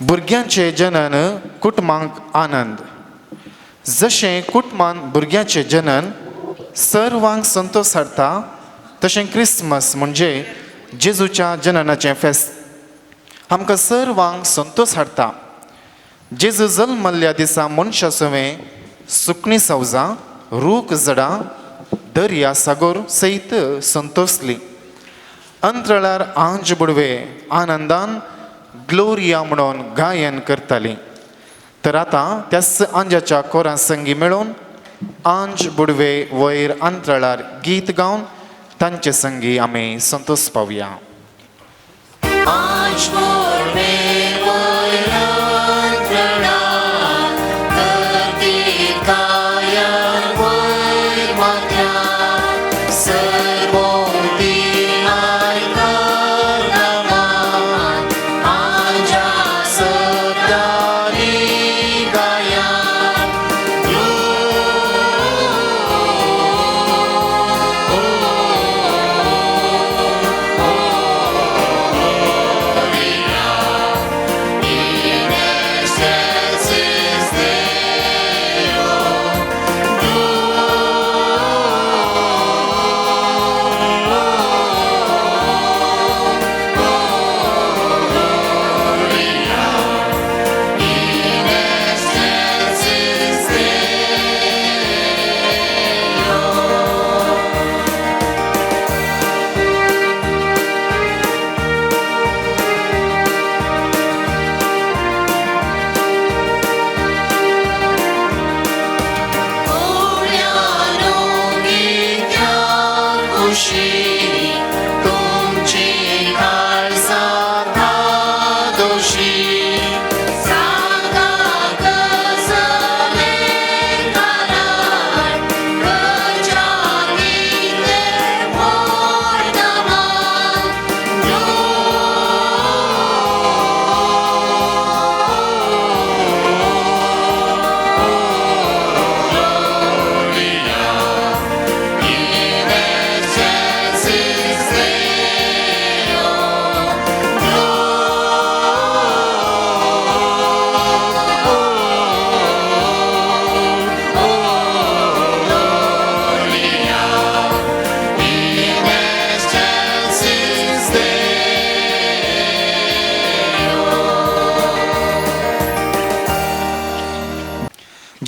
भुरग्यांचे जनन कुटुंबांक आनंद, जशें कुटुंबान भुरग्याचें जनन सर्वांक संतोश हाडटा, तशें क्रिसमस म्हणजे जेजूच्या जननाचें फेस्त आमकां सर्वांक संतोश हाडटा. जेजू जल्मल्ल्या दिसा मनशा सवें सुकणी सवजां, रूख झडां, दर्या सागोर सयत संतोसली. अंतराळार आंज बुडवे आनंदान ग्लोरिया म्हणून गायन करताली. तर आतां त्याच आंजाच्या कोरां संगी मेळून आंज बुडवे वयर अंतराळार गीत गावन तांचे संगी आमी संतोष पावया.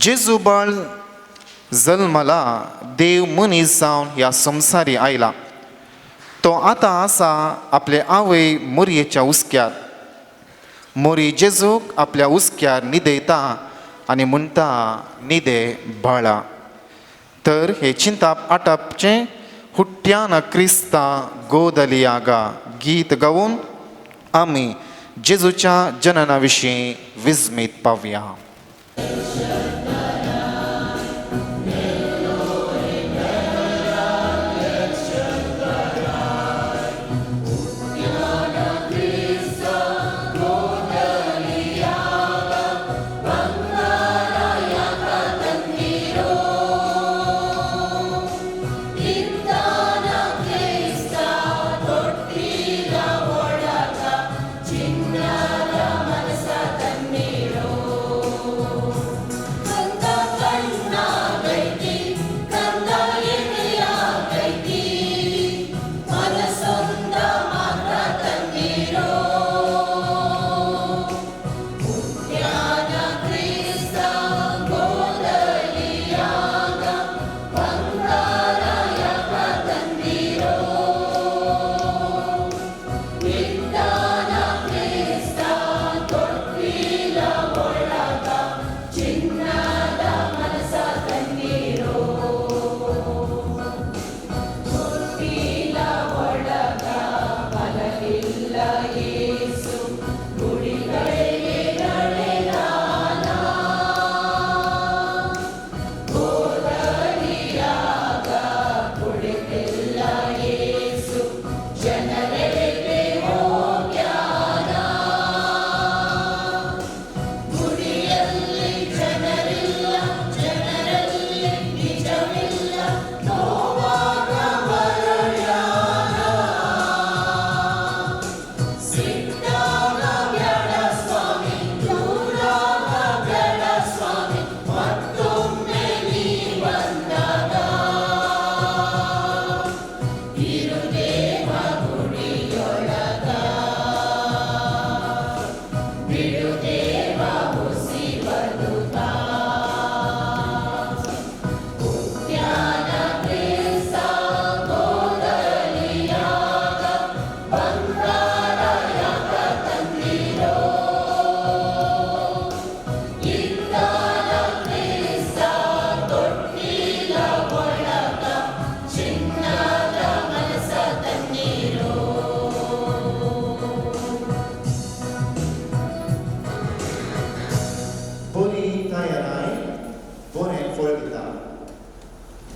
जेजू बाळ जल्मला, देव मनीस जावन ह्या संवसारी आयला. तो आतां आसा आपले आवय मोरयेच्या हुस्क्यार. मोरी जेजूक आपल्या हुस्क्यार न्हिदयता आनी म्हणटा, न्हिदे बाळा. तर हे चिंताप आटापचें हुट्ट्यान क्रिस्ता गोदलियागा गीत गावन आमी जेजूच्या जनना विशीं विस्मीत पावया. Chinnada manasa tanniro.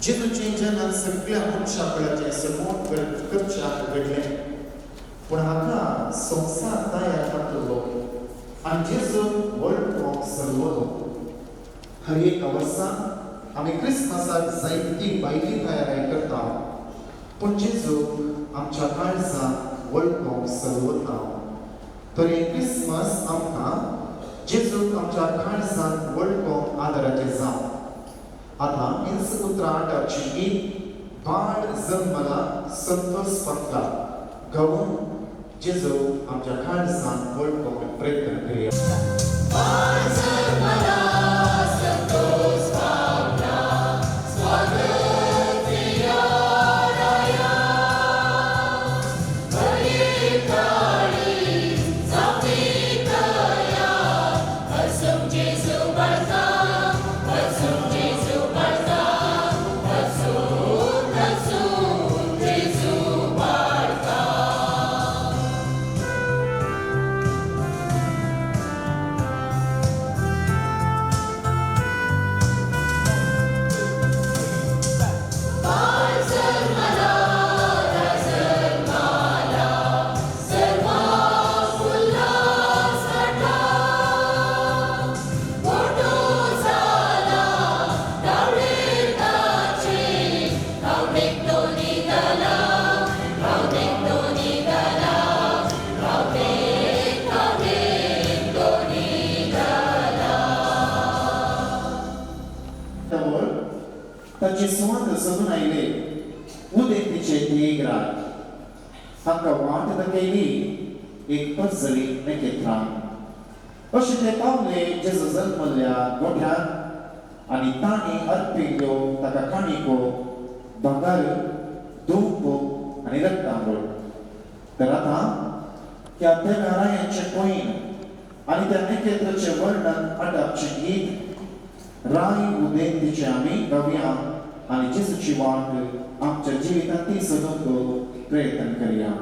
जेजूचें जेन्ना सगळ्या मनशा कुळाचें समोर करच्याक घडलें, पूण हाका संवसार तयार जातलो आनी जेजू वळखूंक सरवलो. हर एका वर्सा आमी क्रिसमसाक जायती भायली तयारी करता, पूण जेजू आमच्या काळजाक वळखूंक सरवता. तर हें क्रिसमस आमकां जेजूक आमच्या काळजाक वळखूंक आदाराचें जावं. आतां इंस उतरां आठाची गीत बाळ जल्मला संतोष पाकला गावन जेजू आमच्या काळजाक वळखूंक प्रयत्न करुया. ताची सुवात सोदून आयले उदेंतीचे देग रात तांकां वाट दाखयली एक पर्जळी नखेत्रां. अशें ते पावले जेजू जल्मल्ल्या गोठ्यांत आनी तांणी अर्पिल्ल्यो ताका काणिको, भांगर, धूप आनी रक्तांबळ. तर आतां ह्या तेगा रायांचें कोयन आनी त्या नखेत्राचें वर्णन आटापचें गीत राय उदेंतीचें आमी गावया आनी जेजूची वाट आमच्या जिवितांत ती सोदूंक प्रयत्न करुया.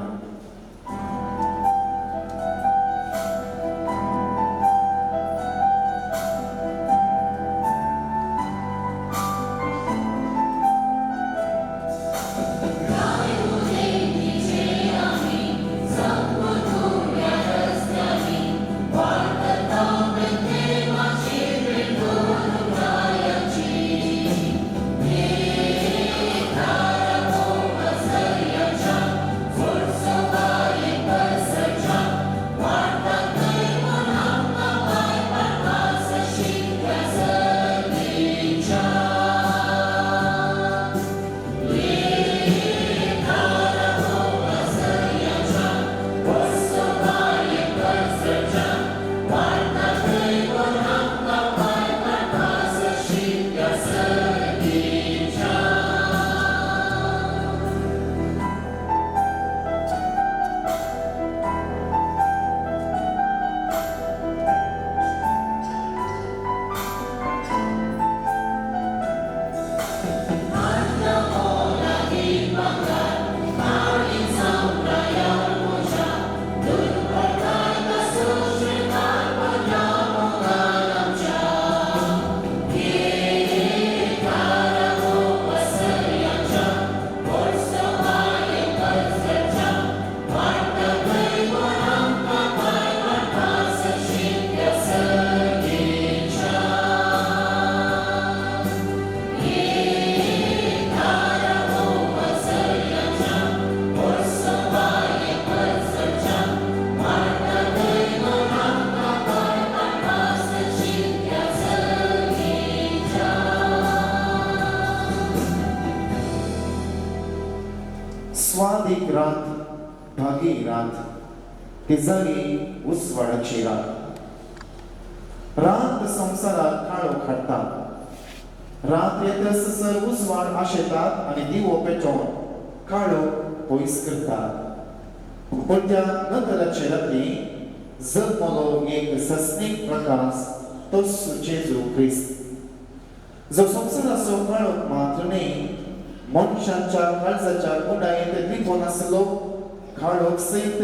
स्वादीक रात, भागी रात, ती जाली उजवाडाची रात. रात संवसाराक काळोख हाडटा. रात येतच सर उजवाड आशेतात आनी दिवो पेटोवन काळोख पयस करतात. पूण त्या नतराचे राती जल्मलो एक सस्नीक प्रकाश, तोच जेजू क्रिस्त, जो संवसाराचो काळोख मात्र न्हय, मनशांच्या काळजाच्या गुंडायेंत लिपोन आसलो काळोख सयत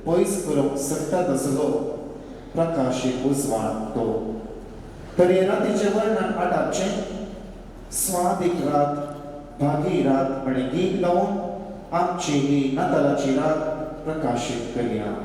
पयस करूंक शकता तसलो प्रकाशीत उजवाड तो. तर हे रातीचें वर्णन आटापचें स्वादीक रात, भागी रात म्हळें गीत गावन आमची ही नातालाची रात प्रकाशीत करया.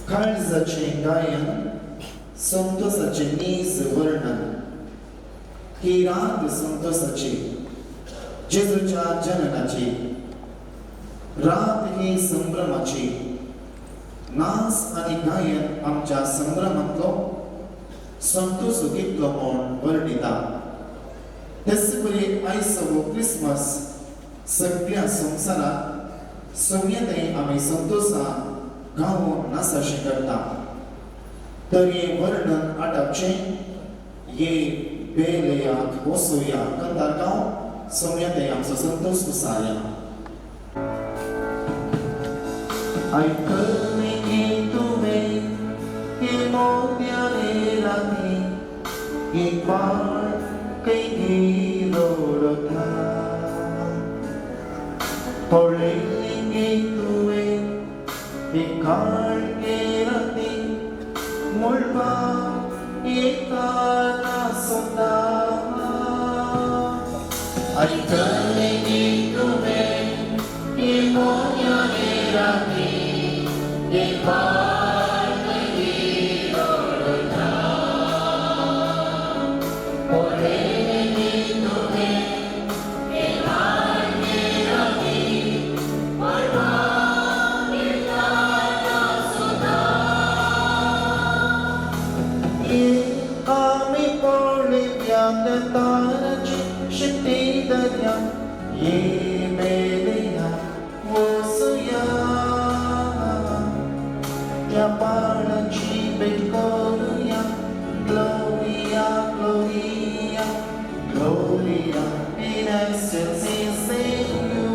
काळजाचें गायन, संतोषाचें नीज वर्णन, ही रात संतोषाची, जेजूच्या जननाची रात, ही संभ्रमाची. नाच आनी गायन आमच्या संभ्रमांतलो संतोष कितलो म्हूण वर्णिता. तेच परी आयज हो क्रिसमस सगळ्या संवसाराक सगळ्यांनी आमी संतोषान गांव नासाशें करता. तर हें वर्णन आटापचें ये बेलयाक वसोया कंदार गांव सगळ्यांनी आमचो संतोष उसाया. आयकलें तुवें हे मोत्याले राती एक बाळ कैगी रडता, पळयलें तुवें हे काळखे राती मुळबा येताना सुद्दा. आयकलें तुवें हे मोन्याले राती एक बाळ कैगी रडता, पळयलें तुवें हे काळखे राती मुळबा येताना सुद्दा. आमी पळोवया ताराची शिती दर्या, ये मेलया वसुया. त्या बाळाची भेट करूया. Gloria, Gloria, Gloria in excelsis Deo.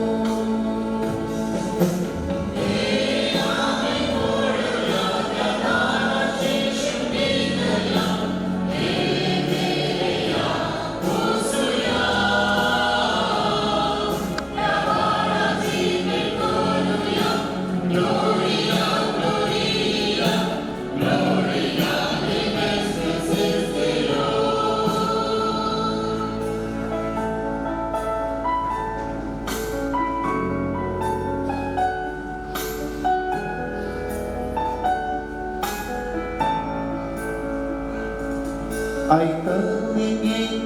आयकली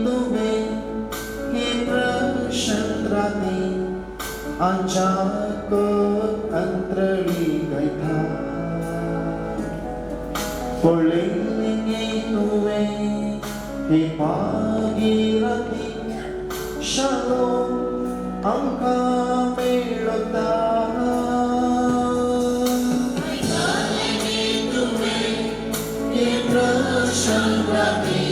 तुवें हे प्रशांत राती आंच्याक अंतरळी गायता. पळयली तुवें हे भागीरथी शालोम आमकां मेळता. हे प्रशांत राती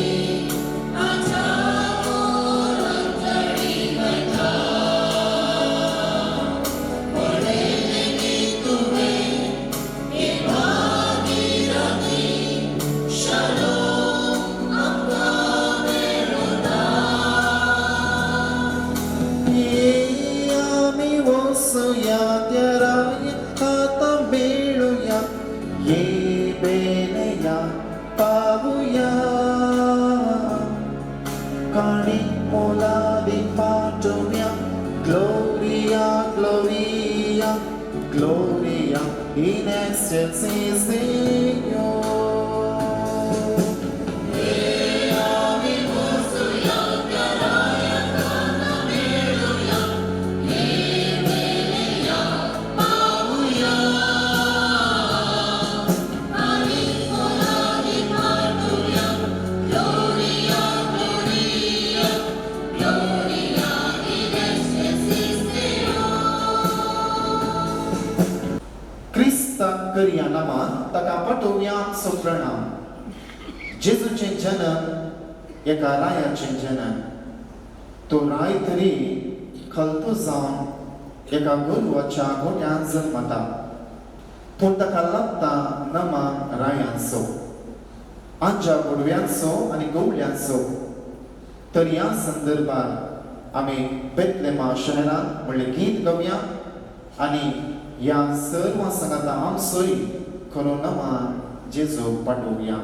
Gloria, Gloria, Gloria in excelsis Deo. करया नमन ताका पाठोवया आमचो प्रणाम. जेजूचें जनन एका रायाचें जनन. तो राय तरी खलतो जावन एका गोरवाच्या गोट्यान जल्मता, पूण ताका लाभता नमन रायांचो, आंजा गोडव्यांचो आनी गवळ्यांचो. तर ह्या संदर्भात आमी बेतलेमा शहरांत म्हणलें गीत गावया आनी ह्या सर्व सांगाता आमचोय खरो नमन जेजूक पाठोवया.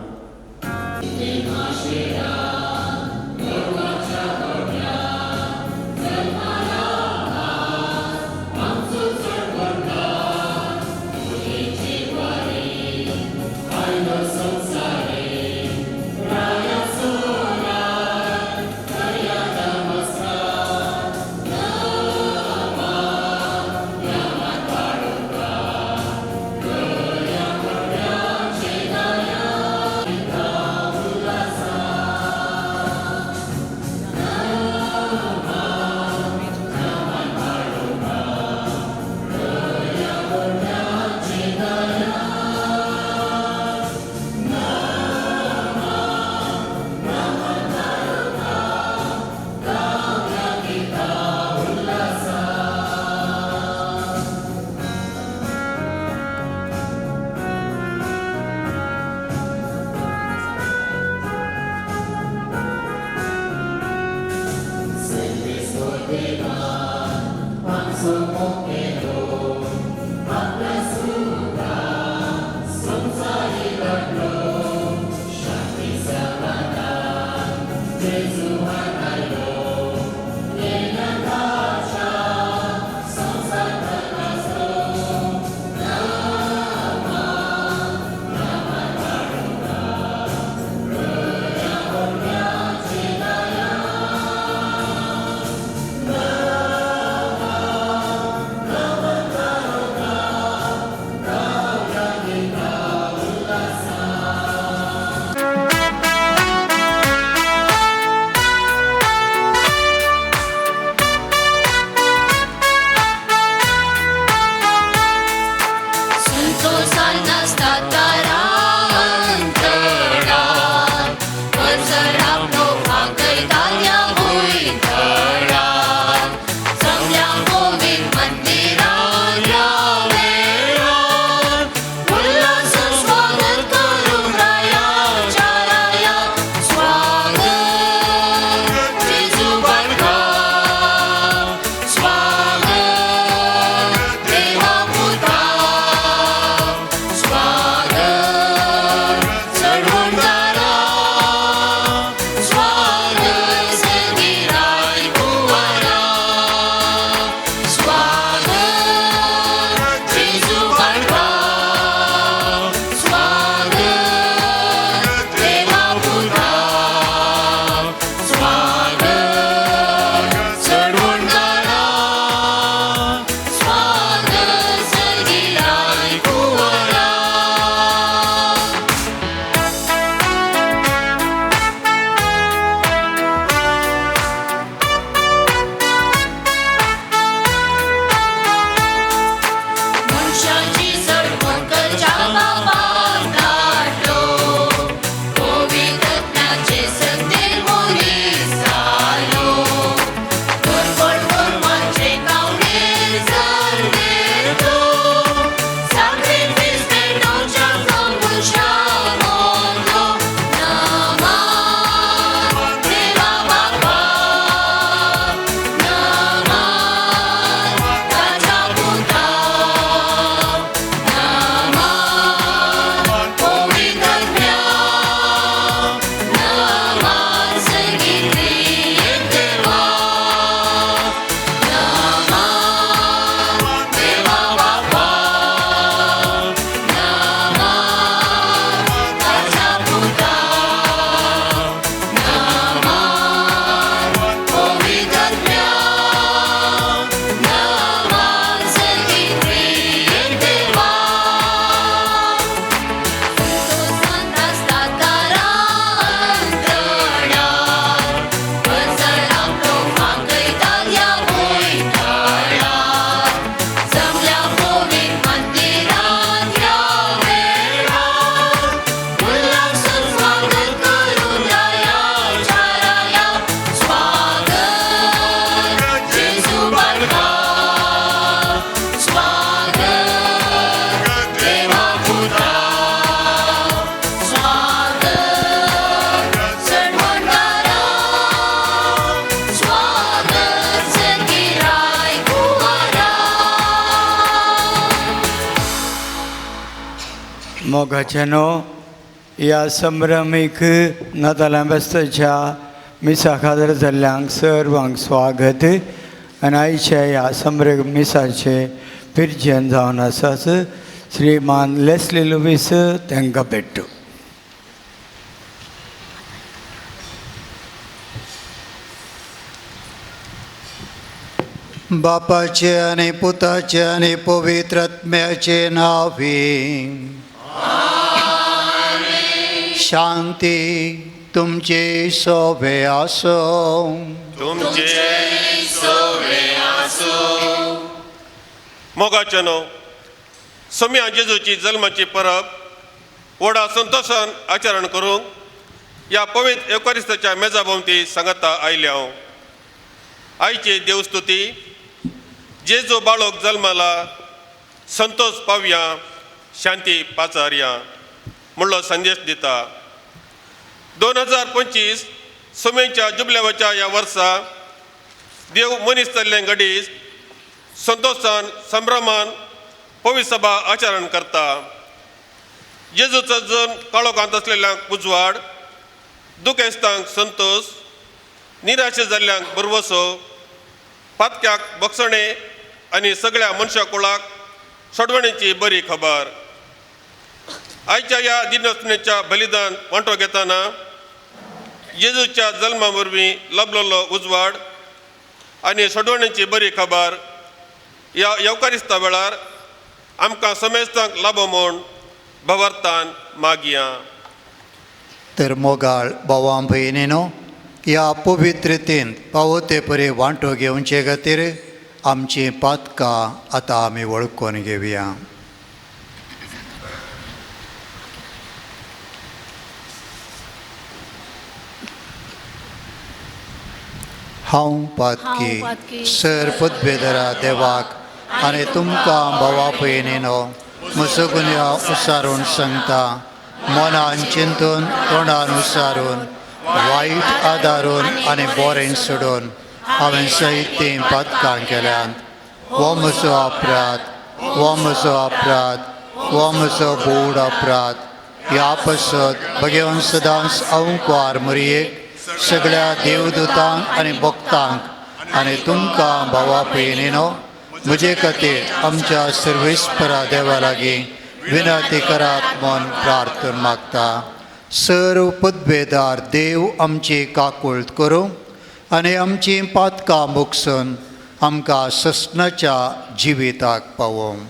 मोगाच्यानो ह्या संभ्रमीक नातालां बेस्ताच्या मिसा खादर जाल्ल्यांक सर्वांक स्वागत आनी आयच्या ह्या संभ्रम मिसाचें पिर्जन जावन आसाच श्रीमान लेस्ली लुवीस तांकां भेट्टू. बापाचे आनी पुताचे आनी पवित्र आत्म्याचे नांवे. शांती तुमचे सोबे आसो. तुमचे सोवे आसूं. मोगाच्यानो, सोम्या जेजूची जल्माची परब व्हडा संतोशान आचरण करूंक ह्या पवित्र एवकारिस्ताच्या मेजा भोंवती सांगाता आयल्या हांव. आयची देवस्तुती जेजू बाळोक जल्माला संतोष पावया शांती पाचारया म्हणलो संदेश दिता. 2025 सोम्यांच्या जुबल्यावाच्या ह्या वर्सा देव मनीस जाल्ले घडीस संतोशान संभ्रमान पवित्र सभा आचरण करता. जेजूचो जल्म काळोखांत आसलेल्यांक उजवाड, दुखेस्तांक संतोष, निराशे जाल्ल्यांक भरवसो, पातक्याक बक्षणे आनी सगळ्या मनशा कुळाक सोडवणेची बरी खबर. आयच्या ह्या दिनसणेच्या बलिदान वांटो घेतना जेजूच्या जल्मा वरवीं लाभलेलो उजवाड आनी सोडवणेची बरी खबर ह्या येवकारिस्ता वेळार आमकां समेस्तांक लाभो म्हूण भवार्थान मागया. तर मोगाळ भावां भयणीनो, ह्या पवित्रतेंत फावो ते परी वांटो घेवचे खातीर आमचीं पातकां आतां आमी वळखून घेवया. हांव पातकी सर पदवेदरा देवाक आनी तुमकां भावा भयणीनो म्हजो गुन्यांव उसारून सांगता. मनान चिंतून तोंडान उसारून वायट आदारून आनी बोरें सोडून हांवें सयत तीं पातकां केल्यांत. हो म्हजो अपराध, हो म्हजो अपराध, हो म्हजो बोड अपराध. ह्या पासत भगेवन सदांच हांव कुवार मुरयेक सगळ्या देवदूतांक आनी भक्तांक आनी तुमकां भावा भयणीनो म्हजे खातीर आमच्या सर्वेस्परा देवा लागीं विनंती करात म्हूण प्रार्थना मागता. सर्व पदवेदार देव आमची काकुळट करूं आनी आमची पातकां मुगसून आमकां ससनाच्या जिविताक पावोवं.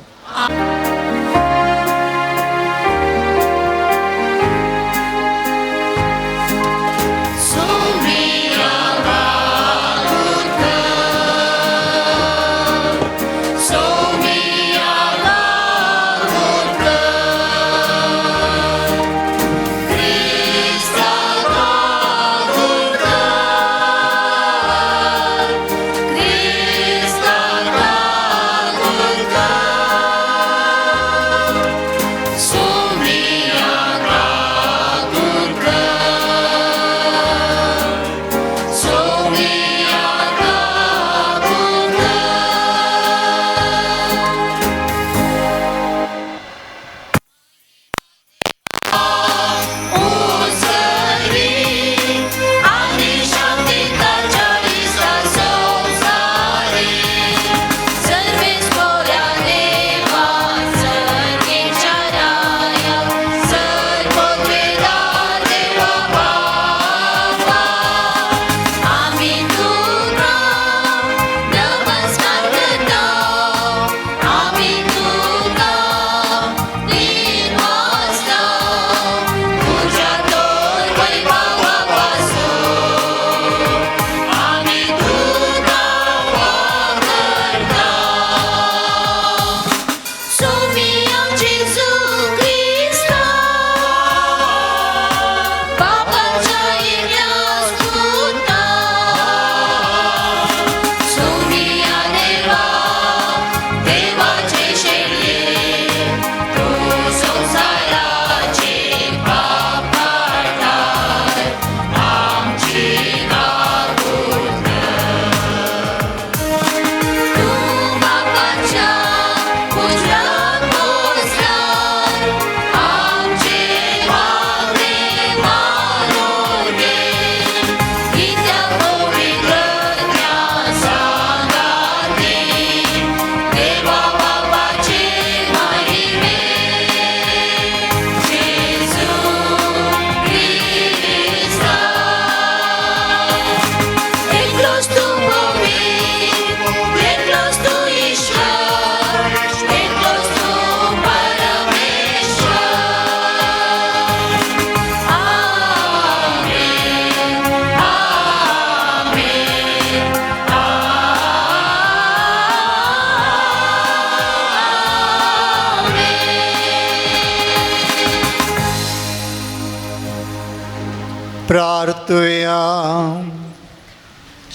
प्रार्थुया.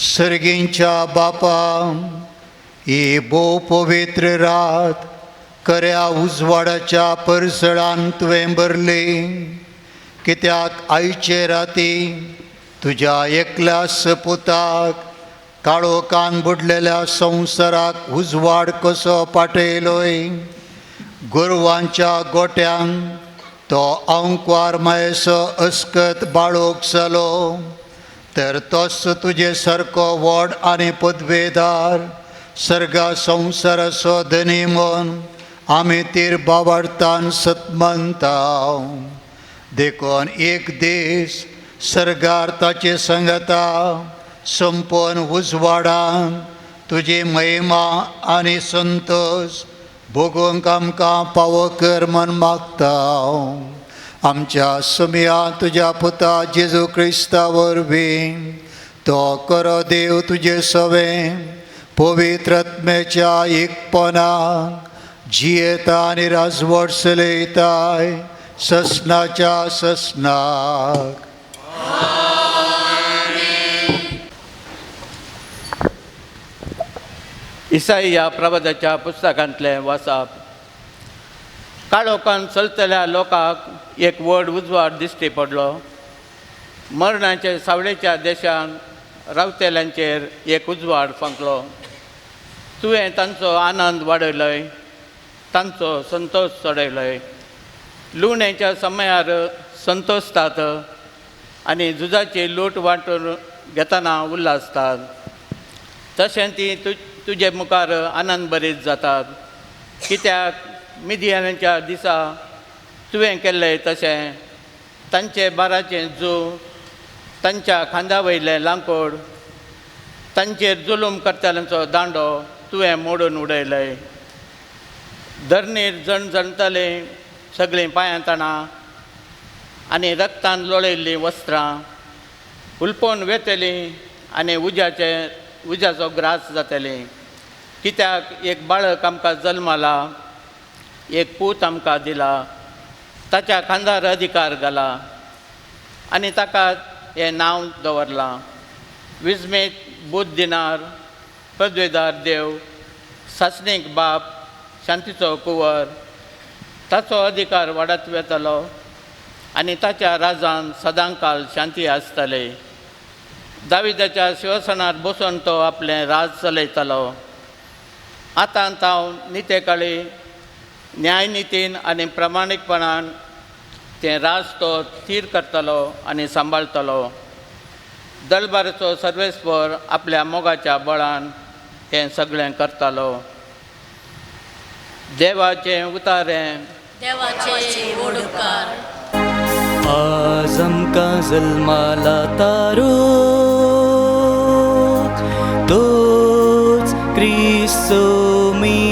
सर्गींच्या बापा, ही भोव पवित्र रात खऱ्या उजवाडाच्या परसळान तुवें भरली, कित्याक आयचे राती तुज्या एकल्या सपुताक काळोखान बुडलेल्या संवसाराक उजवाड कसो पाटयलोय. गोरवांच्या गोट्यांक तो अंकवार मायसो अस्कत बाळोक जालो, तर तोच तुजे सारको व्हड आनी पदवेदार सर्गा संवसाराचो धनी म्हूण आमी तीर बाबार्थान सतमनता. देखून एक दीस सर्गार ताचे संगता संपूर्ण उजवाडान तुजी महिमा आनी संतोश भोगूंक आमकां पावो कर म्हूण मागता. आमच्या सुमया तुज्या पुता जेजू क्रिस्ता वरवीं तो करो देव तुजे सवें पवित्र आत्म्याच्या एकपणान जियेता आनी राजवट चलयताय ससनाच्या ससनाक. इसाई ह्या प्रबोधाच्या पुस्तकांतलें वाचप. काळोखान चलतल्या लोकांक एक व्हड उजवाड दिश्टी पडलो. मरणाचे सावळेच्या देशान रावतेल्यांचेर एक उजवाड फांकलो. तुवें तांचो आनंद वाडयलोय, तांचो संतोश चडयलोय. लुवणेच्या समयार संतोषतात आनी झुजाची लूट वांटून घेतना उल्हासतात. तशें ती तुजे मुखार आनंद बरीच जातात, कित्याक मिदियानाच्या दिसा तुवें केल्लें तशें तांचे बाराचें जू, तांच्या खांदा वयलें लांकोड, तांचेर जुलूम करतल्यांचो दांडो तुवें मोडून उडयलें. धरणीर जणजणटले सगळीं पांयां ताणां आनी रक्तान लोळयल्लीं वस्त्रां हुलपोवन वेतलीं आनी उज्याचो ग्रास जातली. कित्याक एक बाळक आमकां जल्माला, एक पूत आमकां दिला, ताच्या खांदार अधिकार घाला आनी ताका हें नांव दवरलां, विस्मेत बूद दिनार, पदवेदार देव, सासणीक बाप, शांतीचो कुंवर. ताचो अधिकार वाडत वेतलो आनी ताच्या राजान सदांकाल शांती आसतली. दाविदाच्या शिवसनार बसून तो आपलें राज चलयतलो. आतां तांव नितेकाळी न्यायनितीन आनी प्रामाणीकपणान तें राज तो थीर करतलो आनी सांबाळटलो. दलबाराचो सर्वेस्पर आपल्या मोगाच्या बळान हें सगळें करतालो. देवाचें उतारें, देवाचे व्हड उपकार. आज आमकां जल्माला तारो तोच क्रिस्तोमी.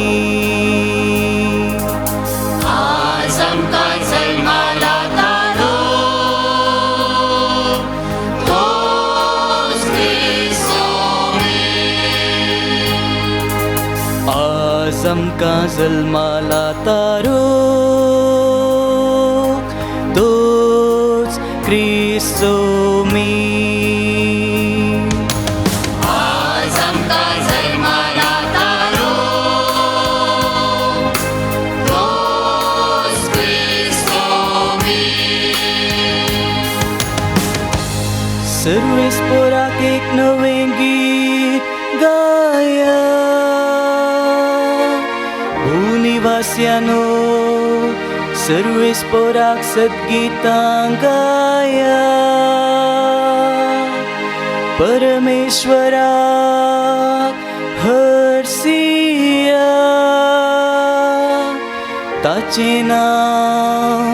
आज आमकां जल्माला तारो तोच क्रिस्तोमी. आज आमकां जल्माला तारो तोच क्रिस्तोमी. आज आमकां जल्माला तारो तोच क्रिस्तोमी. सर्वेस्पोराक एक नवें गीत गाया, भूनिवास्यानो सर्वेस्पोराक सद्गीतां गाया. परमेश्वराक हरसिया, ताचें नांव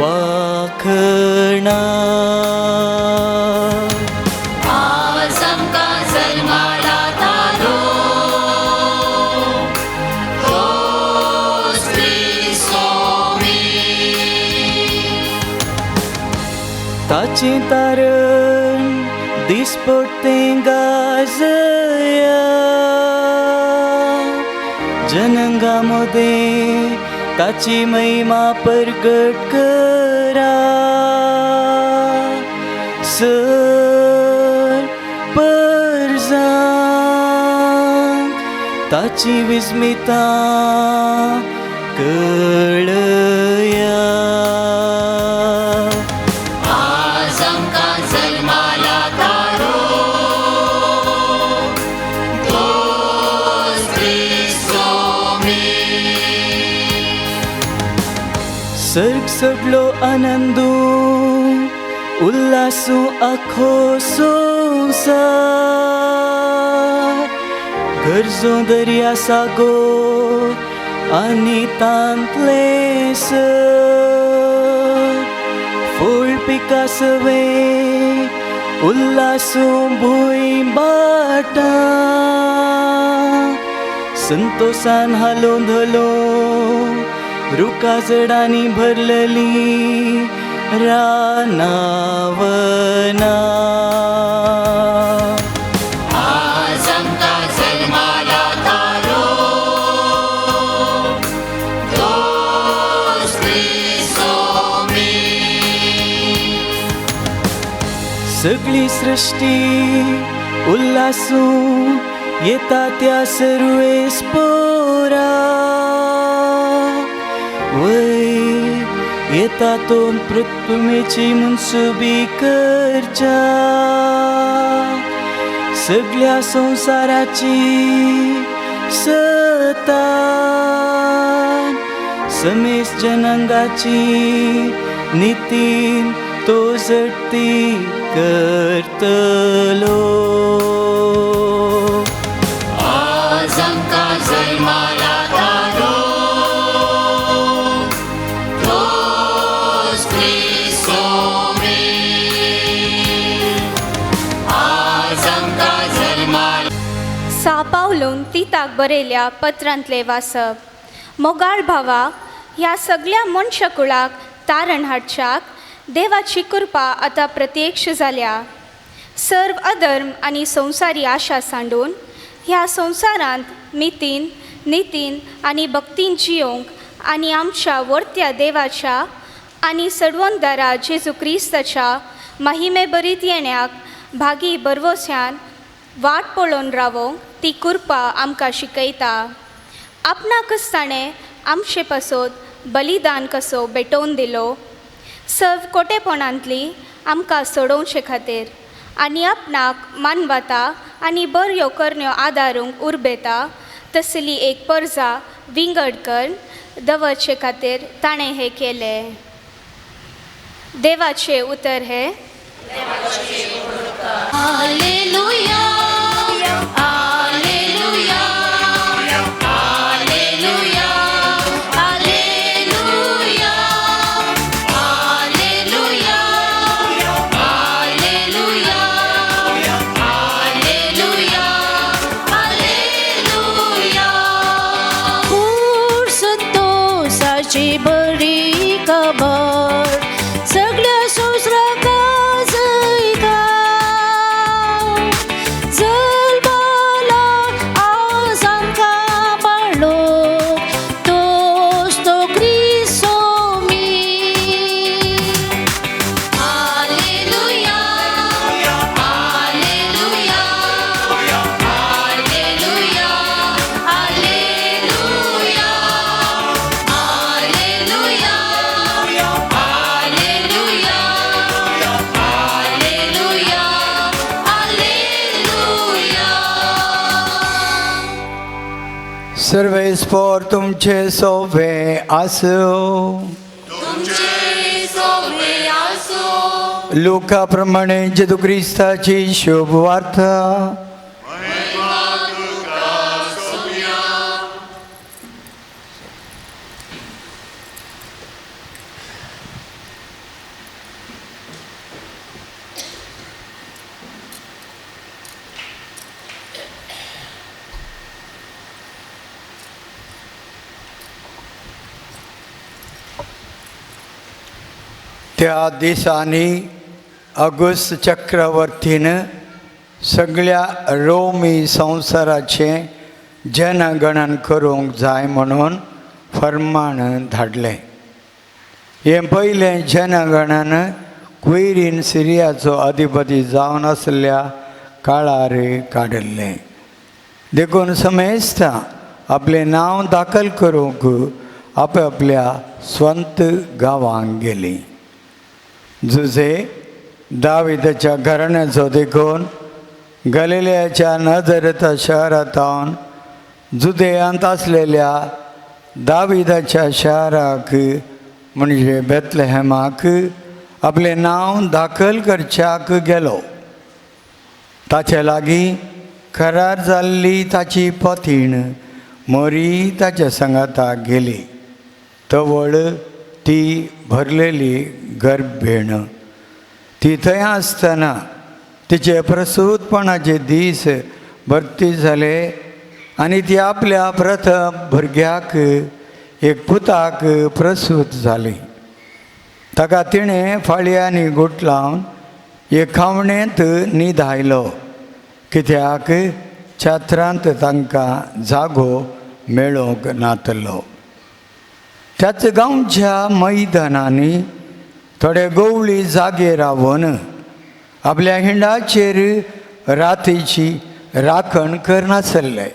वाखणा. आज आमकां जल्माला तारो तोच क्रिस्तोमी. ताचें तारण दिसपडतें गाजया, जनंगा मदें ताची महिमा परगट करा. सर परजांक ताची विस्मिता कळया. आज आमकां जल्माला तारो दोस क्रिस्तोमी. सर्ग सगलो आनंदू उल्हासू आखो संवसार, गरजो दर्या सागोर आनी तांतले सर, फूल पिका सवे उल्हासू भूंय बाटा, संतोसान हालोवन धोलोवन रुखा जडांनी भरलेली रानावना. आज आमकां जल्माला तारो दोस क्रिस्तोमी. सगळी सृश्टी उल्हासू येता त्या सर्वेस पोरा, वय येता तो पृथ्वीची मनसुबी करच्या, सगळ्या संवसाराची सता समेस जनांगाची नितीन तो झडती करतलो. आज आमकां जल्माला तारो दोस क्रिस्तोमी. आज आमकां जल्माला. सा पावलून तिताक बरयल्या पत्रांतलें वाचप. मोगाळ भावा, ह्या सगळ्या मनशाकुळाक तारण हाडच्याक देवाची कृपा आतां प्रत्यक्ष जाल्या. सर्व अधर्म आनी संवसारी आशा सांडून ह्या संवसारांत मितीन नितीन आनी भक्तीन जियोंक आनी आमच्या वर्त्या देवाच्या आनी सडवंतदारा जेजू क्रिस्ताच्या महिमे बरीत येण्याक भागी बरवस्यान वाट पळोवन रावोंक ती कृपा आमकां शिकयता. आपणाकच ताणें आमचे पासत बलिदान कसो भेटोवन दिलो, सर्व कोटेपणांतली आमकां सोडोवचे खातीर आनी आपणाक मानवता आनी बऱ्यो करण्यो आदारूंक उर्बेता तसली एक परजा विंगड करून दवरचे खातीर ताणें हें केलें. देवाचें उतर हें. Alleluia, alleluia, alleluia, alleluia, alleluia, alleluia, alleluia, alleluia. खूर संतोषाची बरी खबर सगळ्या संवसाराक गाजयता. जल्मला आज आमकां बाळो तोच तो क्रिस्तोमी. Alleluia, alleluia, alleluia, alleluia, alleluia, alleluia, alleluia, alleluia. सर्वेस्पोर तुमचे सोवे आसूं. तुमचे सोबे आसो. लुका प्रमाणे जेजू क्रिस्ताची शुभ वार्ता. त्या दिसांनी ऑगस्ट चक्रवर्तीन सगळ्या रोमी संवसाराचें जनगणन करूंक जाय म्हणून फर्माण धाडलें. हें पयलें जनगणन क्वेरीन सिरियाचो अधिपती जावन आसल्या काळार काडिल्लें. देखून समेस्तां आपलें नांव दाखल करूंक आपआपल्या स्वंत गांवांक गेलीं. जुजे दाविदाच्या घराण्याचो देखून गलिलयाच्या नजरेता शहरांत जुदेयांत आसलेल्या दाविदाच्या शहराक म्हणजे बेतलेहमाक आपलें नांव दाखल करच्याक गेलो. ताचे लागीं करार जाल्ली ताची पतीण मोरी ताच्या सांगाताक गेली. तवळ ती भरलेली गर्भेण. ती थंय आसतना तिचे प्रसूतपणाचे दीस भरती जाले आनी ती आपल्या प्रथम भुरग्याक एक पुताक प्रसूत जाली. ताका तिणें फाळयांनी गुट लावन एक खावणेंत न्हिदायलो, कित्याक छात्रांत तांकां जागो मेळोवंक नातलो. त्याच गांवच्या मैदानांनी थोडे गवळी जागे रावन आपल्या हिंडाचेर रातीची राखण करनासले.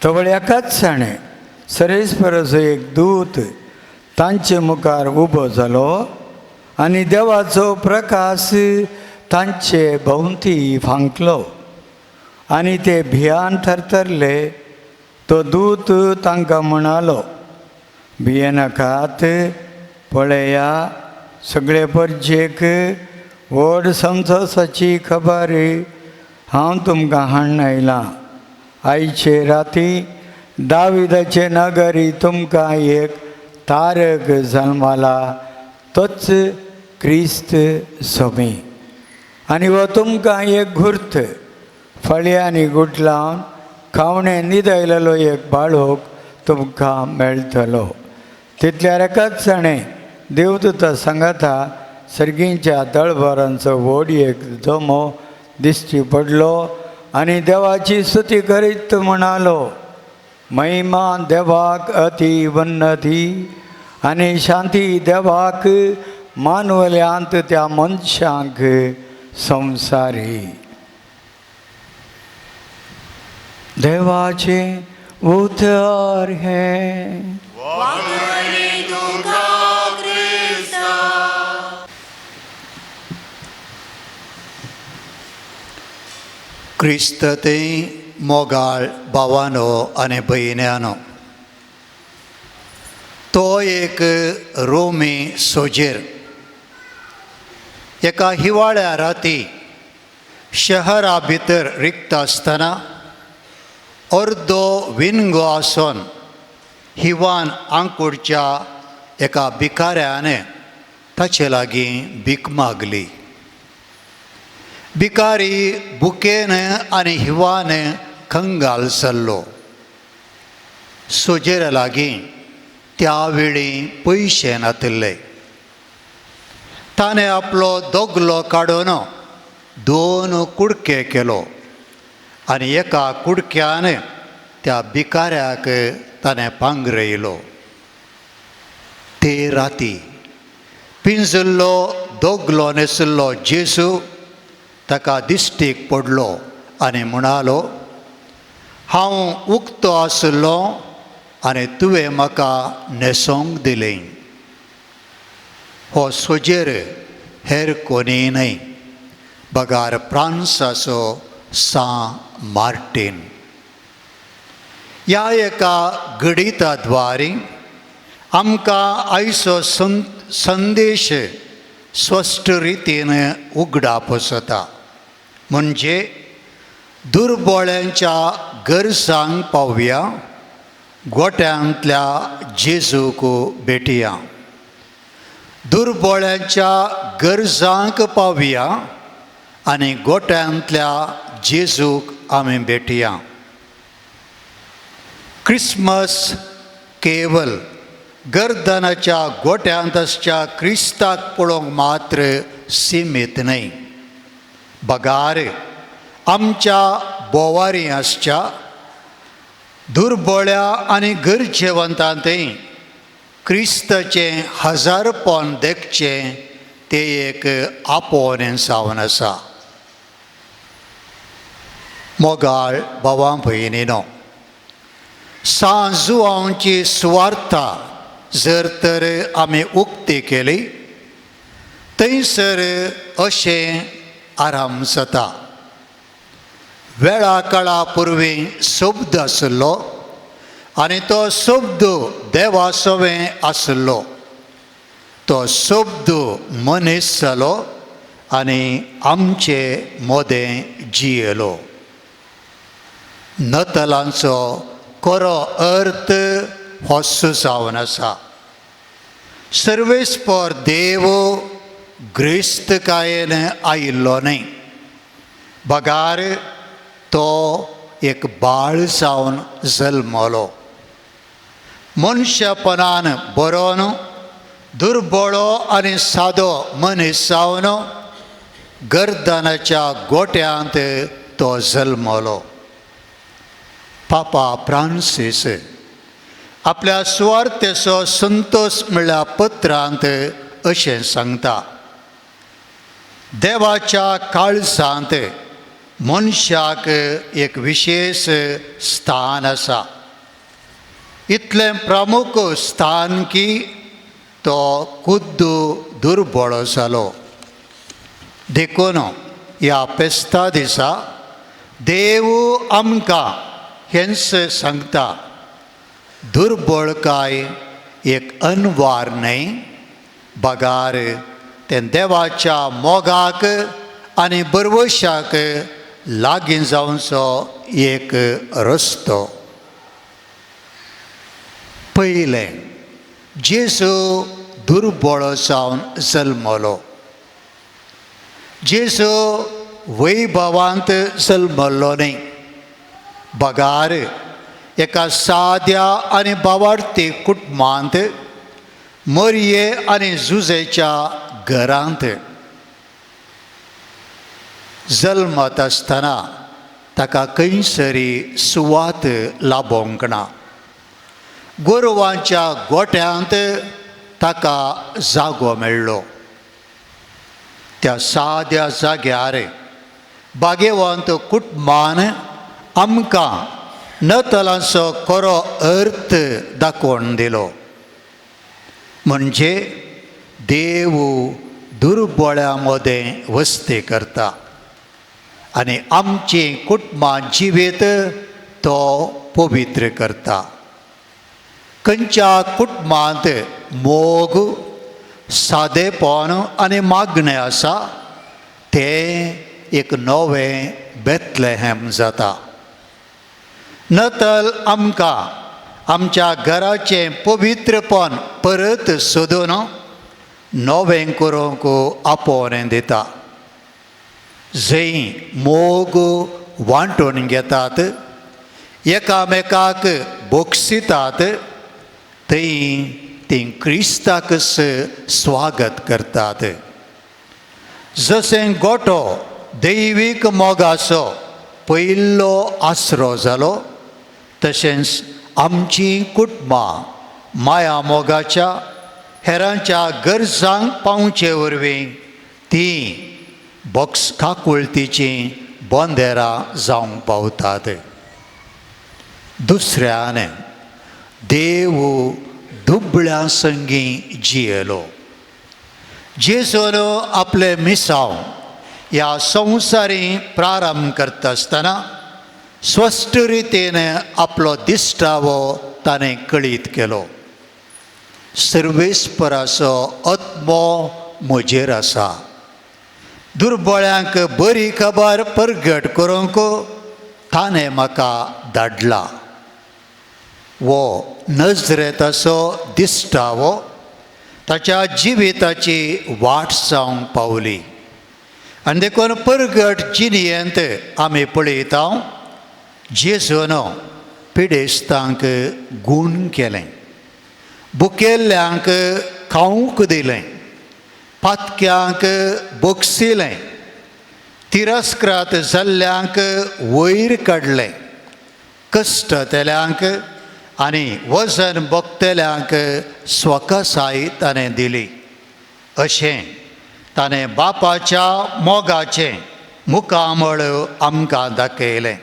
तवळ एकाच जाणें सरेस्परसो एक दूत तांचे मुखार उबो जालो आनी देवाचो प्रकाश तांचे भोंवती फांकलो आनी ते भियान थरथरले. तो दूत तांकां म्हणालो, भियेनाकात, पळया सगळे परजेक व्हड संतोसाची खबर हांव तुमकां हाडून आयलां. आयचे राती दाविदाचे नगरी तुमकां एक तारक जल्माला, तोच क्रिस्त सोमी. आनी हो तुमकां एक गुर्त, फळयांनी गुट लावन खावणे न्हिदयलेलो एक बाळोक तुमकां मेळटलो. तितल्यार एकाच जाणें देवदूता सांगाता सर्गींच्या दळभरांचो व्हड एक जमो दिश्टी पडलो आनी देवाची स्तुती करीत म्हणालो, महिमा देवाक अती उन्नती आनी शांती देवाक मानवल्यांत त्या मनशांक संवसारी. देवाचें उतर हें. क्रिस्त ते मोगाळ भावानो आनी भयण्यानो, तो एक रोमी सोजेर एका हिवाळ्या राती शहरा भितर रिक्त आसतना अर्दो विनगो आसून हिवान आंकुडच्या एका भिकाऱ्यान ताचे लागीं भीक मागली. भिकारी बुकेन आनी हिवान कंगाल सरलो. सोजेरा लागीं त्या वेळी पयशे नातिल्ले. ताणें आपलो दोगलो काडून दोन कुडके केलो आनी एका कुडक्यान त्या भिकाऱ्याक ताणें पांगरयलो. ते राती पिंजिल्लो दोगलो नेसिल्लो जेजू ताका दिश्टीक पडलो आनी म्हणालो, हांव उक्तो आशिल्लो आनी तुवें म्हाका न्हेसोवंक दिलें. हो सोजेर हेर कोणीय न्हय बगार फ्रांसाचो सां मार्टीन. ह्या एका घडिता द्वारे आमकां आयचो संदेश स्पश्ट रितीन उगडाप जाता. म्हणजे दुर्बोळ्यांच्या गरजांक पावया, गोट्यांतल्या जेजूक भेटया. दुर्बोळ्यांच्या गरजांक पावया आनी गोट्यांतल्या जेजूक आमी भेटया. क्रिसमस केवल गर्दनाच्या गोट्यांत आसच्या क्रिस्ताक पळोवंक मात्र सिमीत न्हय, बगार आमच्या बोवारी आसच्या दुर्बोळ्या आनी गरजेवंतांतय क्रिस्ताचें हजारपण देखचें ते एक आपोवणें जावन आसा. मोगाळ भावां भयणीनो, सांत जुवांवची सुवार्ता जर तर आमी उक्ती केली थंयसर अशें आराम जाता. वेळा काळा पुर्वी शब्द आशिल्लो आनी तो शब्द देवा सवें आशिल्लो. तो शब्द मनीस जालो आनी आमचे मदें जियेलो. नतलांचो खरो अर्थ होच जावन आसा. सर्वेस्पर देव ग्रेस्तकायेन आयिल्लो न्हय, बगार तो एक बाळ जावन जल्मलो. मनशापणान बरोवन दुर्बळो आनी सादो मनीस जावन गर्दनाच्या गोट्यांत तो जल्मलो. पापा फ्रांसीस आपल्या सुवार्थेचो संतोष म्हळ्या पत्रांत अशें सांगता, देवाच्या काळजांत मनशाक एक विशेष स्थान आसा. इतलें प्रमुख स्थान की तो खुद्द दुर्बळ जालो. देखून ह्या फेस्ता दिसा देव आमकां हेंच सांगता, दुर्बळकाय एक अनवार न्हय, बगार तें देवाच्या मोगाक आनी बरवशाक लागीं जावचो एक रस्तो. पयलें, जेजू दुर्बळ जावन जल्मलो. जेजू वैभवांत जल्मलो न्हय, बगार एका साद्या आनी बावार्थी कुटुंबांत मरये आनी जुजेच्या घरांत जल्मत आसतना ताका खंयसरी सुवात लाबोवंक ना. गोरवांच्या गोट्यांत ताका जागो मेळ्ळो. त्या साद्या जाग्यार बागेवंत कुटुंबान आमकां नतलांचो खरो अर्थ दाखोवन दिलो. म्हणजे देव दुर्बळ्या मदें वस्ती करता आनी आमची कुटुंबां जिवीत तो पवित्र करता. खंयच्या कुटुंबांत मोग, सादेपण आनी मागणें आसा तें एक नवें बेतलेहॅम जाता. नतल आमकां आमच्या घराचें पवित्रपण परत सोदून नवें करूंक आपोवणें दिता. जंय मोग वांटून घेतात, एकामेकाक बोगसितात, थंय तीं क्रिस्ताकच स्वागत करतात. जशें गोटो दैवीक मोगाचो पयलो आसरो जालो, तशेंच आमची कुटुंबां माया मोगाच्या हेरांच्या गरजांक पावचे वरवीं ती बॉक्स काकुळतीचीं बोंदेरां जावंक पावतात. दुसऱ्यान देव दुबळ्यां संगी जियेलो. जेजून आपलें मिसांव ह्या संवसारी प्रारंभ करता आसतना स्पश्ट रितीन आपलो दिश्टावो ताणें कळीत केलो. सर्वेस्पराचो आत्मो म्हजेर आसा, दुर्बळ्यांक बरी खबर परगट करूंक ताणें म्हाका धाडला. वो नजरेताचो दिश्टावो ताच्या जिविताची वाट जावंक पावली. आनी देखून परगट जिणयेंत आमी पळयता जेजून पिडेस्तांक गूण केलें, बुकेल्ल्यांक खावंक दिलें, पातक्यांक बोगसिलें, तिरस्कृत जाल्ल्यांक वयर काडलें, कश्टतल्यांक आनी वजन भोगतल्यांक स्वकसाय ताणें दिली. अशें ताणें बापाच्या मोगाचें मुखामळ आमकां दाखयलें.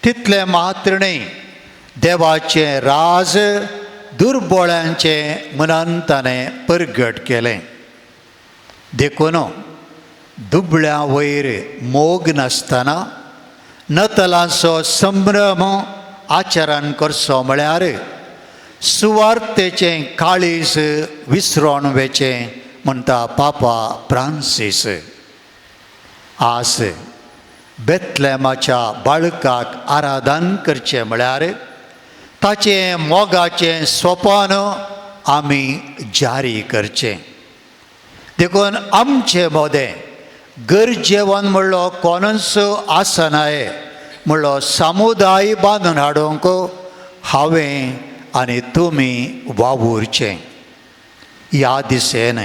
तितलें मात्र न्हय, देवाचें राज दुर्बोळ्यांचें म्हणून ताणें परगट केलें. देखून दुबळ्या वयर मोग नासतना नतलांचो संभ्रम आचरण करचो म्हळ्यार सुवार्थेचें काळीज विसरोन वेचें म्हणटा पापा फ्रांसीस. आज बेतलेमाच्या बाळकाक आराधन करचें म्हळ्यार ताचें मोगाचें सोपान आमी जारी करचें. देखून आमचे मोदें गरजेवन म्हणलो कोणूच आसनाय म्हणलो समुदाय बांदून हाडूंक हांवें आनी तुमी वावुरचें. ह्या दिसेन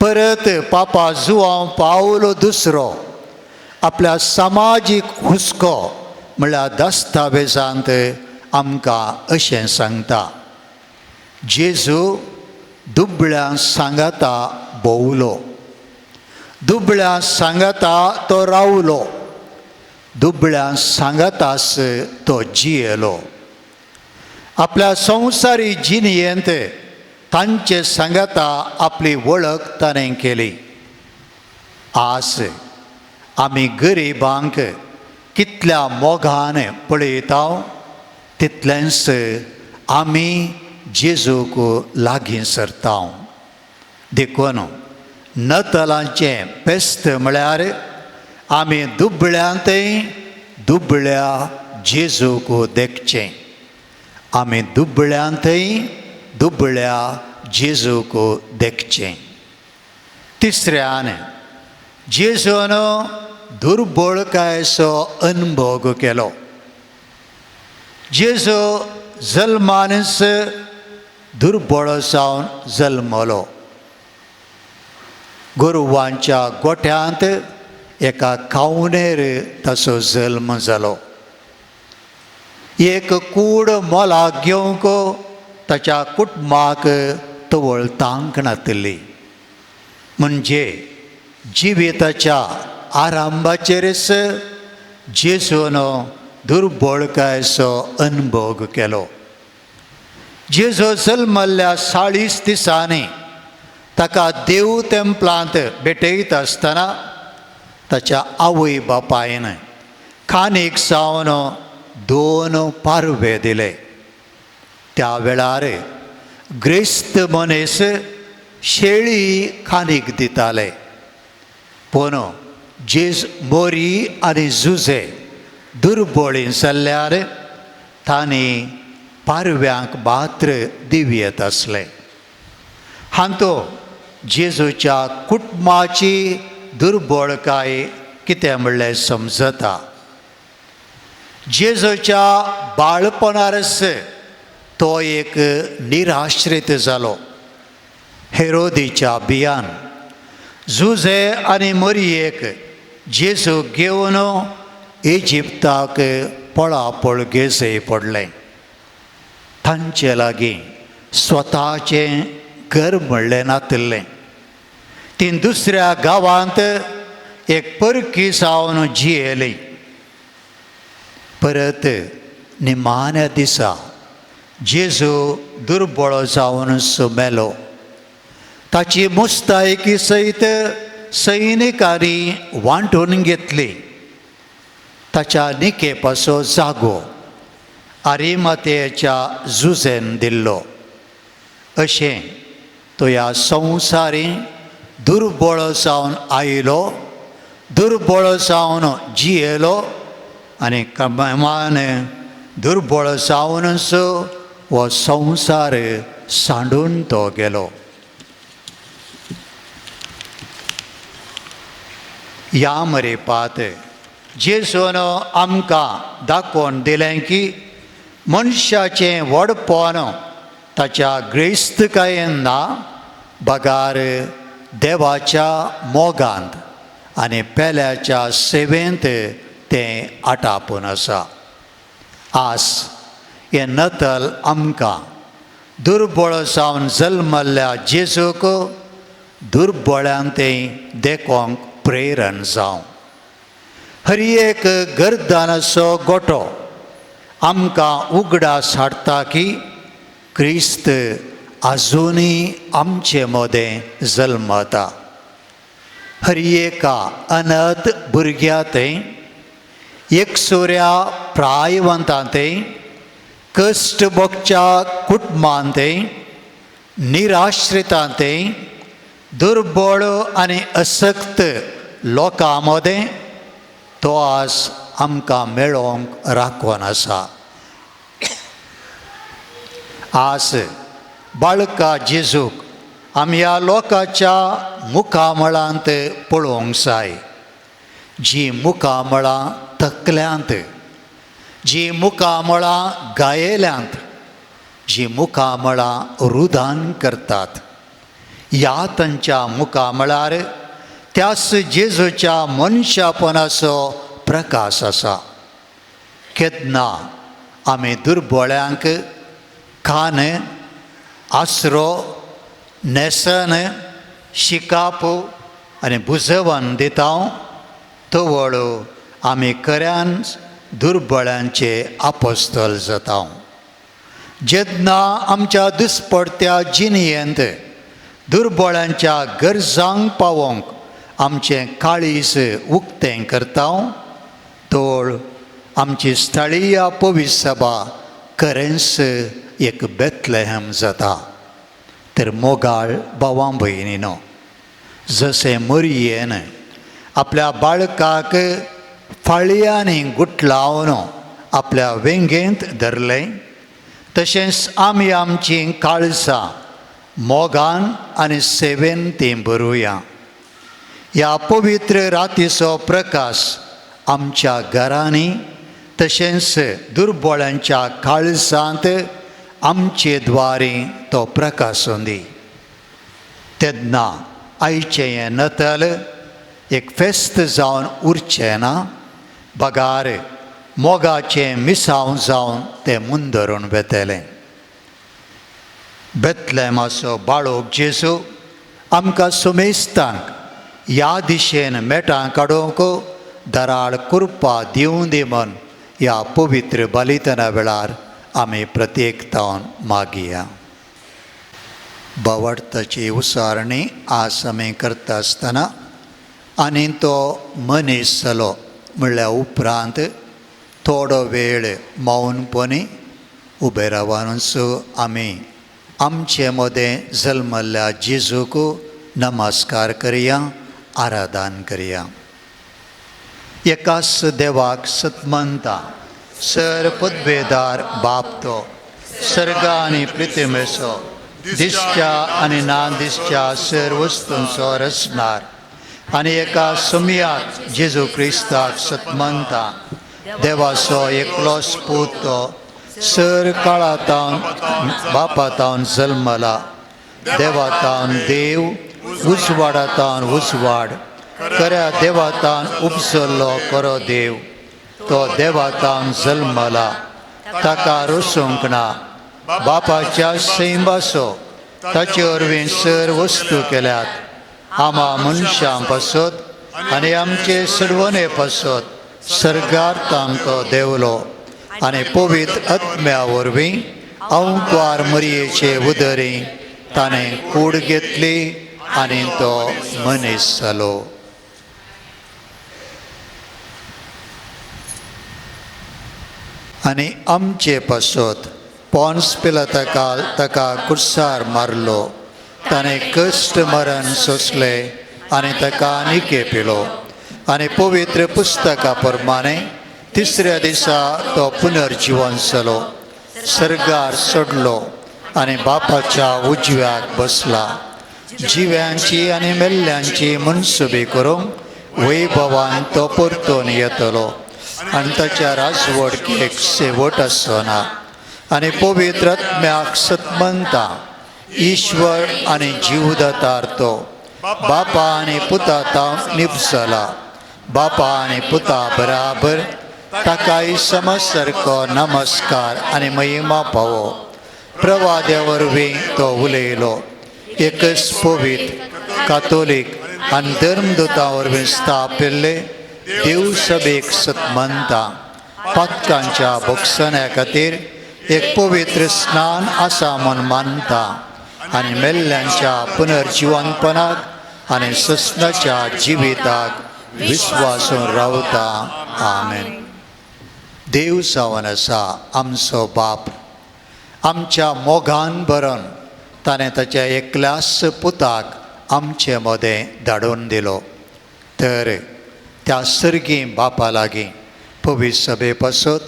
परत पापा जुआंव पावलो दुसरो आपल्या समाजीक हुस्को म्हणल्यार दस्तावेजांत आमकां अशें सांगता, जेजू दुबळ्यां सांगाता भोंवलो, दुबळ्यां सांगाता तो रावलो, दुबळ्यां सांगातास तो जियेलो. आपल्या संवसारी जिणयेंत तांचे सांगाता आपली वळख ताणें केली. आज आमी गरिबांक कितल्या मोगान पळयता तितलेंच आमी जेजूक लागीं सरता. देखून नतलांचें फेस्त म्हळ्यार आमी दुबळ्यांतय दुबळ्या जेजूक देखचें, आमी दुबळ्यांतय दुबळ्या जेजूक देखचें. तिसऱ्यान जेजून दुर्बळकायेचो अनुभव केलो. जेजू जल्मानच दुर्बळ जावन जल्मलो. गोरवांच्या गोठ्यांत एका खावणेर ताचो जल्म जालो. एक कूड मोलाक घेवंक ताच्या कुटुंबाक तवळ तांक नातिल्ली. म्हणजे जिविताच्या आरंभाचेरच जेजून दुर्बळकायेचो अनुभव केलो. जेजू जल्मल्ल्या 40 दिसांनी ताका देव तेंपलांत भेटयत आसतना ताच्या आवय बापायन खाणीक जावन 2 पारवे दिले. त्या वेळार ग्रेस्त मनीस शेळी खाणीक दिताले, पूण जेज मोरी आनी जुजे दुर्बळी जाल्यार तांणी पारव्यांक मात्र दिवयेत आसले. हांतो जेजूच्या कुटुंबाची दुर्बळकाय कितें म्हणलें समजता. जेजूच्या बाळपणारच तो एक निराश्रीत जालो. हेरोदीच्या बियान जुजे आनी मोरयेक जेजू घेवन इजिप्ताक पळापळ घेवचें पडलें. तांचे लागीं स्वताचें घर म्हणलें नातिल्लें. ती दुसऱ्या गांवांत एक परकी जावन जियेली. परत निमाण्या दिसा जेजू दुर्बळ जावन मेलो. ताची मुस्तायकी सयत सैनिकांनी वांटून घेतली. ताच्या निकेपाचो जागो आरिमातेच्या जुजेन दिल्लो. अशें तो ह्या संवसारी दुर्बळ जावन आयलो, दुर्बळ जावन जियेलो आनी कमान दुर्बळ जावनच हो संवसार सांडून तो गेलो. ह्या मरेपात जेजून आमकां दाखोवन दिलें की मनशाचें व्हडपण ताच्या ग्रेस्तकायेन ना, बगार देवाच्या मोगांत आनी पेल्याच्या सेवेंत तें आटापून आसा. आज हें नतल आमकां दुर्बळ जावन जल्मल्ल्या जेजूक दुर्बळ्यान तें देखोंक प्रेरण जावं. हर एक गर्दानाचो गोटो आमकां उगडास हाडटा की क्रिस्त आजुनूय आमचे मदें जल्मता. हर एका अनाथ भुरग्या थंय, एकसुऱ्या प्रायवंता थंय, कश्ट भोगच्या कुटुंबान थंय, निराश्रितां थंय, दुर्बळ आनी असक्त लोकां मदें तो आज आमकां मेळोवंक राखून आसा. आज बाळका जेजूक आमी ह्या लोकांच्या मुखामळांत पळोवंक जाय, जी मुखामळां तकल्यांत, जी मुखामळां गायल्यांत, जी मुखामळां रुदान करतात. ह्या तांच्या मुखामळार त्याच जेजूच्या मनशापणाचो प्रकाश आसा. केन्ना आमी दुर्बळ्यांक खान, आसरो, न्हेसण, शिकाप आनी बुजवण दिता, तवळ आमी खऱ्यान दुर्बळ्यांचे आपोस्तल जाता. जेन्ना आमच्या दिसपडत्या जिणेंत दुर्बळ्यांच्या गरजांक पावोवंक आमचें काळीज उक्तें करता, तोळ आमची स्थळीय पवित्र सभा खरेंच एक बेतलेहम जाता. तर मोगाळ भावां भयणीनो, जशें मरयेन आपल्या बाळकाक फाळयांनी गुटलावन आपल्या वेंगेंत धरलें, तशेंच आमी आमचीं काळजां मोगान आनी सेवेन तीं भरुया. ह्या पवित्र रातीचो प्रकाश आमच्या घरांनी तशेंच दुर्बळ्यांच्या काळजांत आमचे द्वारे तो प्रकाश दी. तेन्ना आयचें हें नतल एक फेस्त जावन उरचें ना, बगार मोगाचें मिसांव जावन तें मुंदरून वेतलें. बेतलेमाचो बाळोक जेजू आमकां सुमेस्तांक ह्या दिशेन मेटां काडूंक दराळ कृपा दिवं दी म्हूण ह्या पवित्र बलिदाना वेळार आमी प्रत्येकतावन मागया. बावडताची उसारणी आज आमी करता आसतना आनी तो मनीस जालो म्हणल्या उपरांत थोडो वेळ मौनपणी उबे रावनूच आमी आमचे मदें जल्मल्ल्या जेजूक नमस्कार करया, आराधन करया. एकाच देवाक सतमनता, सर पदवेदार बाप तो सर्ग आनी पृथ्वीचो दिसच्या आनी ना दिसच्या सर वस्तूंचो रचणार आनी एका सुमयाक जेजू क्रिस्ताक सतमनता, देवाचो एकलोच पूत तो सर काळातावन बापातावन जल्मला, देवातावन देव, उजवाडातावन उजवाड, खऱ्या देवातान उपजल्लो खरो देव, तो देवातान जल्मला, ताका रोसूंक ना, बापाच्या सैंबाचो ताचे वरवीं सर वस्तू केल्यात, आमा मनशां पासत आनी आमचे सडवणे पासत सर्गार तांकां देवलो आनी पवित्र आत्म्या वरवीं अंकवार मरयेचे उदरी ताणें कूड घेतली आनी तो मनीस जालो. आनी आमचे पासत पोन्स पिलाता ताका कुर्सार मारलो, ताणें कश्ट मरण सोंसलें आनी ताका निके पिलो आनी पवित्र पुस्तका प्रमाणे तिसऱ्या दिसा तो पुनर्जिवन जालो, सर्गार चडलो आनी बापाच्या उजव्याक बसला, जिव्यांची आनी मेल्ल्यांची मनसुबी करूंक वैभवान तो परतून येतलो आनी ताच्या राजवटकेक शेवट आसना. आनी पवित्र आत्म्याक सतमनता, ईश्वर आनी जीवदातार तो बापा आनी पुता तावन निपसला, बापा आनी पुता बराबर ताकाय समसारको नमस्कार आनी महिमा पावो. प्रवाद्या वरवीं तो उलयलो, एकच पवित्र कातोलीक आनी धर्मदूतां वरवीं स्थापिल्ले देव सभेक सतमनता. पातकांच्या भोगसण्या खातीर एक पवित्र स्नान आसा म्हूण मानता आनी मेल्ल्यांच्या पुनर्जिवनपणाक आनी सस्नाच्या जिविताक विस्वासून रावता. आमेन. देव जावन आसा आमचो बाप, आमच्या मोगान भरून ताणें ताच्या एकल्याच पुताक आमचे मदें धाडून दिलो. तर त्या सर्गी बापा लागीं पवित्र सभे पासत,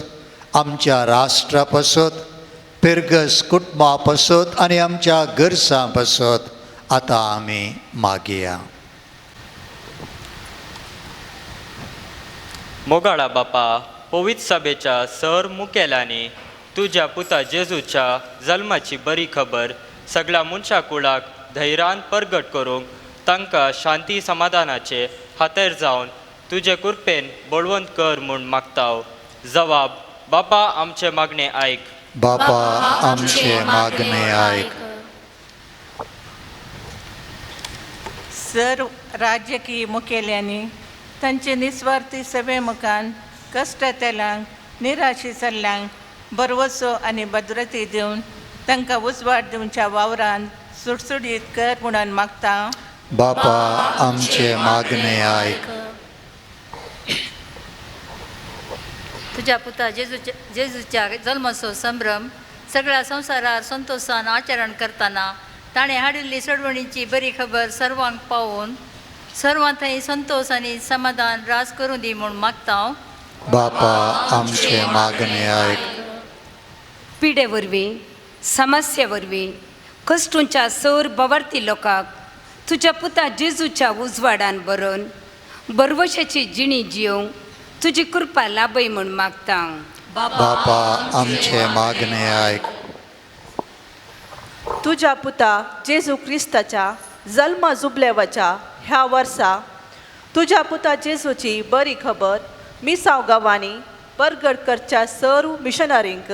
आमच्या राष्ट्रा पासत, पिरगस कुटुंबा पासत आनी आमच्या गरजां पासत आतां आमी मागया. मोगाळा बापा, पवित्र सभेच्या सर मुखेल्यांनी तुज्या पुता जेजूच्या जल्माची बरी खबर सगळ्या मनशा कुळाक धैर्यान परगट करूंक तांकां शांती समाधानाचे हातेर जावन तुजे कृपेन बळवंत कर म्हूण मागताव. जवाब बापा आमचे मागणे आयक. बापा आमचे मागणे आयक. सर्व राजकीय मुखेल्यांनी तांचे निस्वार्थी सभे मुखान कश्टांतल्यांक निराशी जाल्ल्यांक बरवसो आनी भद्रती दिवन तांकां उजवाड दिवच्या वावरान सुडसुडीत कर म्हणून मागता. बापा आमचे मागणे आयक. तुज्या पुता जेजूच्या जल्माचो संभ्रम सगळ्या संवसारार संतोशान आचरण करतना ताणें हाडिल्ली सोडवणीची बरी खबर सर्वांक पावोवन सर्वां थंय संतोश आनी समाधान राज करूं दी म्हूण मागता. बापा आमचे मागणे आयक. पिडे वरवीं, समस्ये वरवीं कश्टूंच्या सर बवर्ती लोकांक तुज्या पुता जेजूच्या उजवाडान बरोवन बरवशाची जिणी जियोवंक तुजी कृपा लाभय म्हूण मागता. बापा आमचे मागणे आयक. तुज्या पुता जेजू क्रिस्ताच्या जल्मा जुबलेवाच्या ह्या वर्सा तुज्या पुता जेजूची बरी खबर मिसांव गांवांनी परगट करच्या सर्व मिशनरींक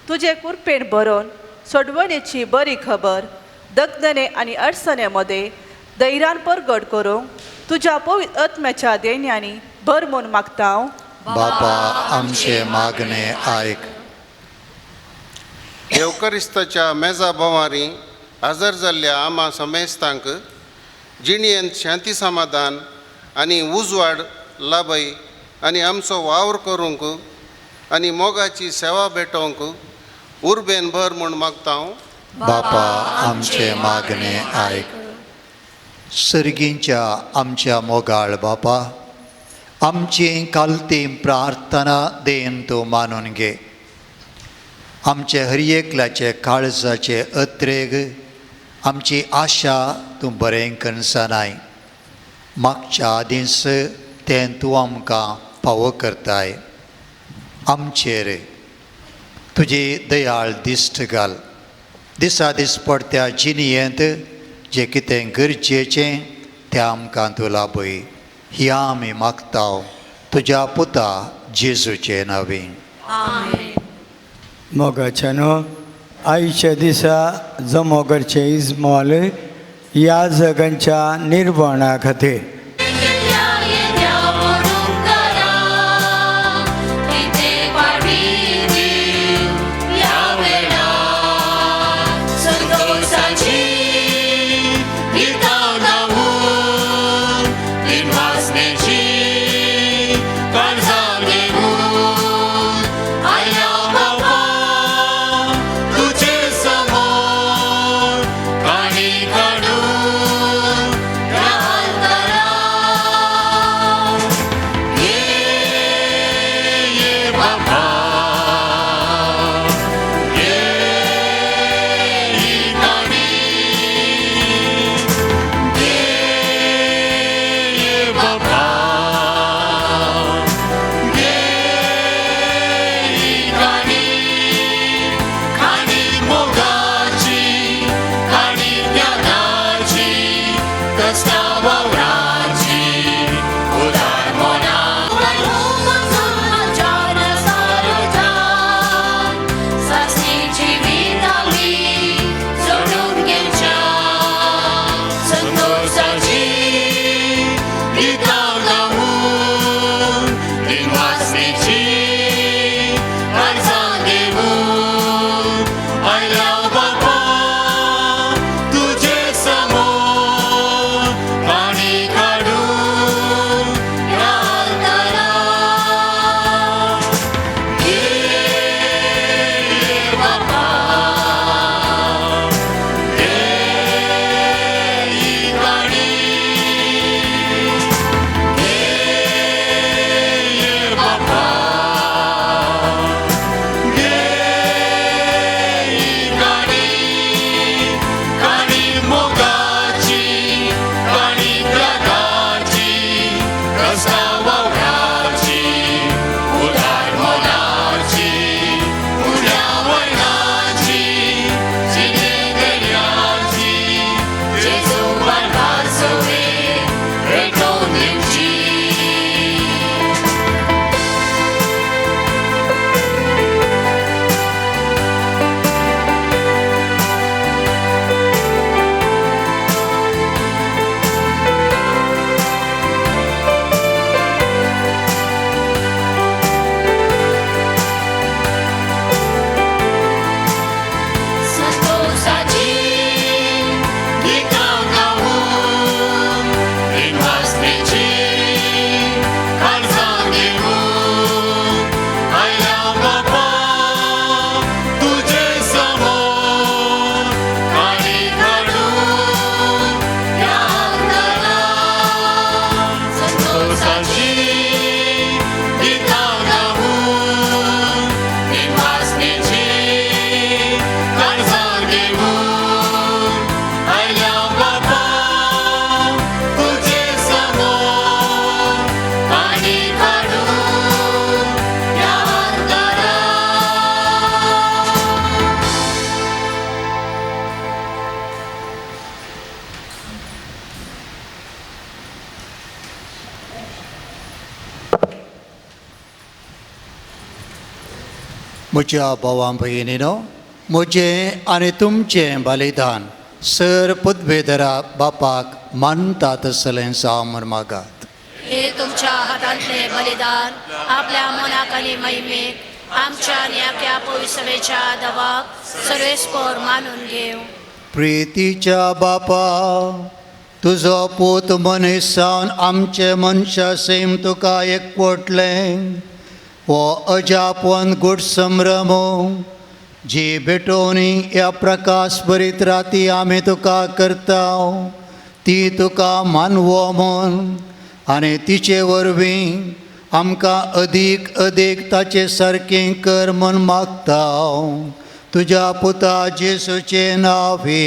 तुजे कुरपेण भरोवन सोडवणेची बरी खबर दगदने आनी अडचणे मदें धैर्यान परगट करूंक तुज्या पवित्र आत्म्याच्या देण्यांनी भर म्हूण मागता. बापा आमचे मागणे आयक. येवकरिस्ताच्या मेजा भोंवारी हजर जाल्ल्या आमा समेस्तांक जिणेंत शांती समाधान आनी उजवाड लाभय आनी आमचो वावर करूंक आनी मोगाची सेवा भेटोवंक उर्बेन भर म्हूण मागता. बापा आमचे मागणे आयक. सर्गींच्या आमच्या मोगाळ बापा, आमची कालती प्रार्थना देन तूं मानून घे. आमचे हर एकल्याचे काळजाचे अत्रेग, आमची आशा तूं बरें कनसनाय. मागच्या आदींच तें तूं आमकां पावो करताय. आमचेर तुजी दयाळ दिश्ट घाल. दिसा दीस पडत्या जिणयेंत जें कितें गरजेचें तें आमकां तूं लाभय. ही आमी मागता तुज्या पुता जेजूचे नांवी. मोगाच्या न्हू, आयच्या दिसा जमो करचें इजमॉल ह्या जगांच्या निर्वणा खातीर. Baba. म्हज्या भावां भयणीनो, म्हजें आनी तुमचें बलिदान सर पदवेधरा बापाक मानता तसलें जावं म्हूण मागात. हे तुमच्या हातांतले बलिदान आपल्या मनाक आनी महिमेक आमच्या आनी आख्या पविसवेच्या दवाक सर्वेस्पोर मानून घेव. प्रितीच्या बापा, तुजो पूत मनीस जावन आमचे मनशा सैम तुका एकवटलें. हो अजापन गूढ संभ्रम जी भेटोवणी ह्या प्रकाश बरीत राती आमी तुका करता ती तुका मानवो म्हूण आनी तिचे वरवीं आमकां अदीक अदीक ताचे सारकें कर म्हूण मागता तुज्या पुता जेसूचें नांवे.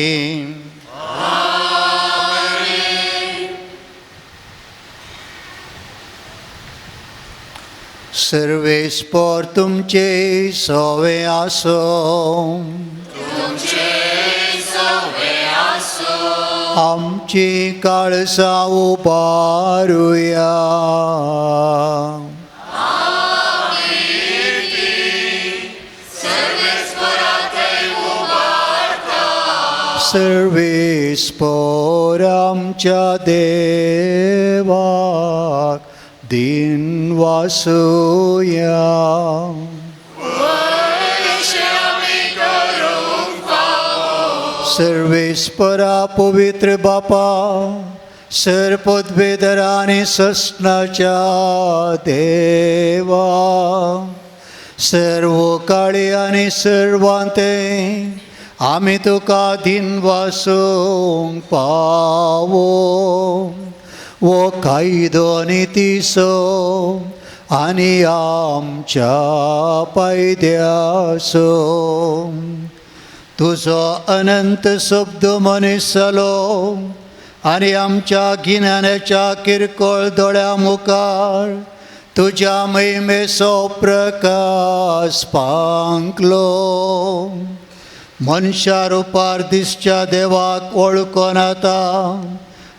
सर्वेस्पोर तुमचे सवे आसो, आमची काळसां उबारुया. सर्वेस्पोर आमच्या देवाक दिन वासुया. सर्वेस्परा पवित्र बापा, सर पदवेधरा आनी ससनाच्या देवा, सर्व काळी आनी सर्वांते आमी तुका दिन वासूंक पावो. वो कायदो आनी तिसो आनी आमच्या पायद्यासो तुजो अनंत शब्द मनीस जालो आनी आमच्या गिन्यानाच्या किरकोळ दोळ्या मुखार तुज्या महिमेचो प्रकाश पांकलो. मनशा रुपार दिसच्या देवाक वळखून आतां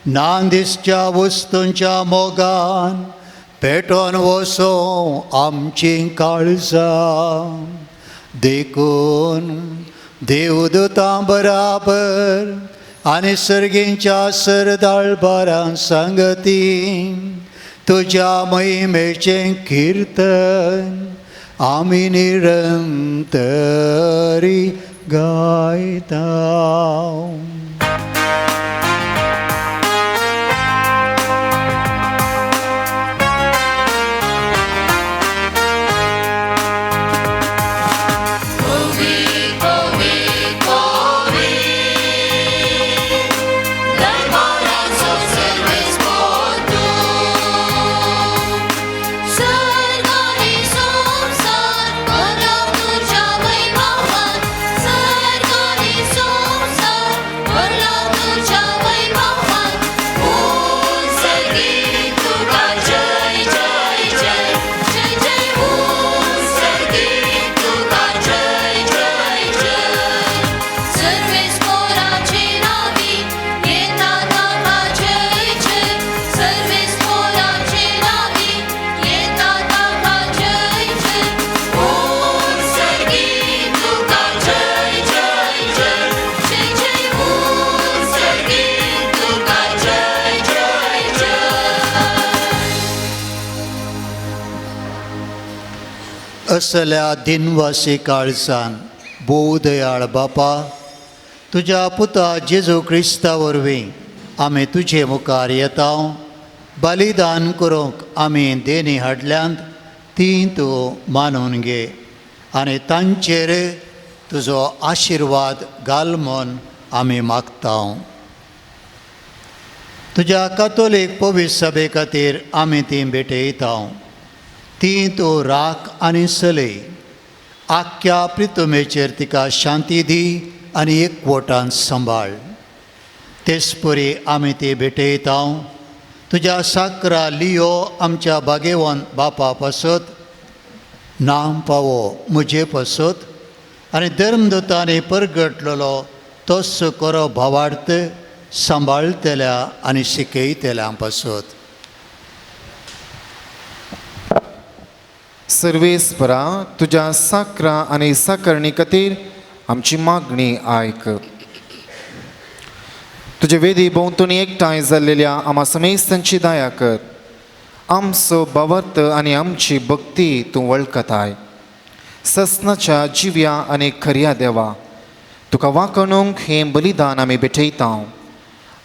ना दिसच्या वस्तूंच्या मोगान पेटोन वसो आमची काळजां. देखून देवदूतां बराबर आनी सर्गींच्या सरदाळबारां सांगती तुज्या महिमेचें किर्तन आमी निरंतरी गायता. असल्या दिनवासी काळसान भोव दयाळ बापा, तुज्या पुता जेजू क्रिस्ता वरवीं आमी तुजे मुखार येता. बलिदान करूंक आमी देणी हाडल्यांत ती तूं मानून घे आनी तांचेर तुजो आशिर्वाद घाल म्हूण आमी मागता. तुज्या कातोलीक पवित्र सभे खातीर आमी ती भेटयता. ती तूं राख आनी चलय. आख्ख्या प्रितुमेचेर तिका शांती दी आनी एकवटान सांबाळ. तेचपरी आमी ती भेटयता तुज्या साकरा लियो आमच्या बागेवन बापा पासत, नाम पावो म्हजे पासत आनी धर्मदूतांनी परगटलेलो तोच करो भावार्थ सांबाळटल्या आनी शिकयतल्या पासत. सर्वेस्परा तुज्या साकरा आनी साकरणी खातीर आमची मागणी आयक. तुजे वेदी भोंवतणी एकठांय जाल्लेल्या आमा समेस्तांची दया कर. आमचो भावार्थ आनी आमची भक्ती तूं वळखताय. ससनाच्या जिव्या आनी खऱ्या देवा, तुका वाखणूंक हें बलिदान आमी भेटयता.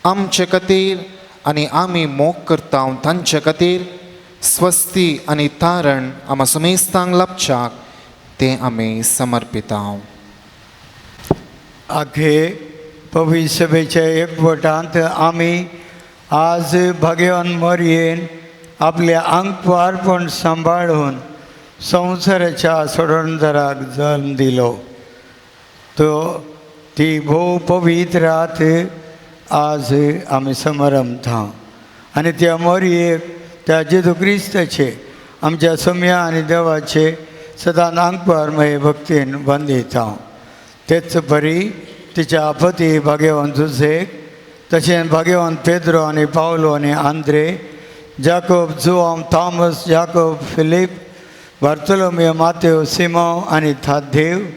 आमचे खातीर आनी आमी मोग करता तांचे खातीर स्वस्ती आनी तारण आमा समेस्तांक लाभच्याक तें आमी समर्पिता. आखे पवित्र सभेच्या एकवटांत आमी आज भाग्यवान मोरयेन आपल्या आंगपारपण सांबाळून संवसाराच्या सोडणदाराक जल्म दिलो. तो ती भोव पवित्र रात आज आमी समारंभता आनी त्या मोरयेक त्या जेजू क्रिस्ताचे आमच्या सम्या आनी देवाचे सदां आंगपार मये भक्तीन वंदिता. तेच परी तिच्या पती भाग्यवान जुझेक, तशेंच भाग्यवान पेद्रो आनी पावलो आनी Andre, Jacob, Joao, Thomas, Jacob, Philip, Bartolomeo, Mateo, Simao आनी Thaddeo,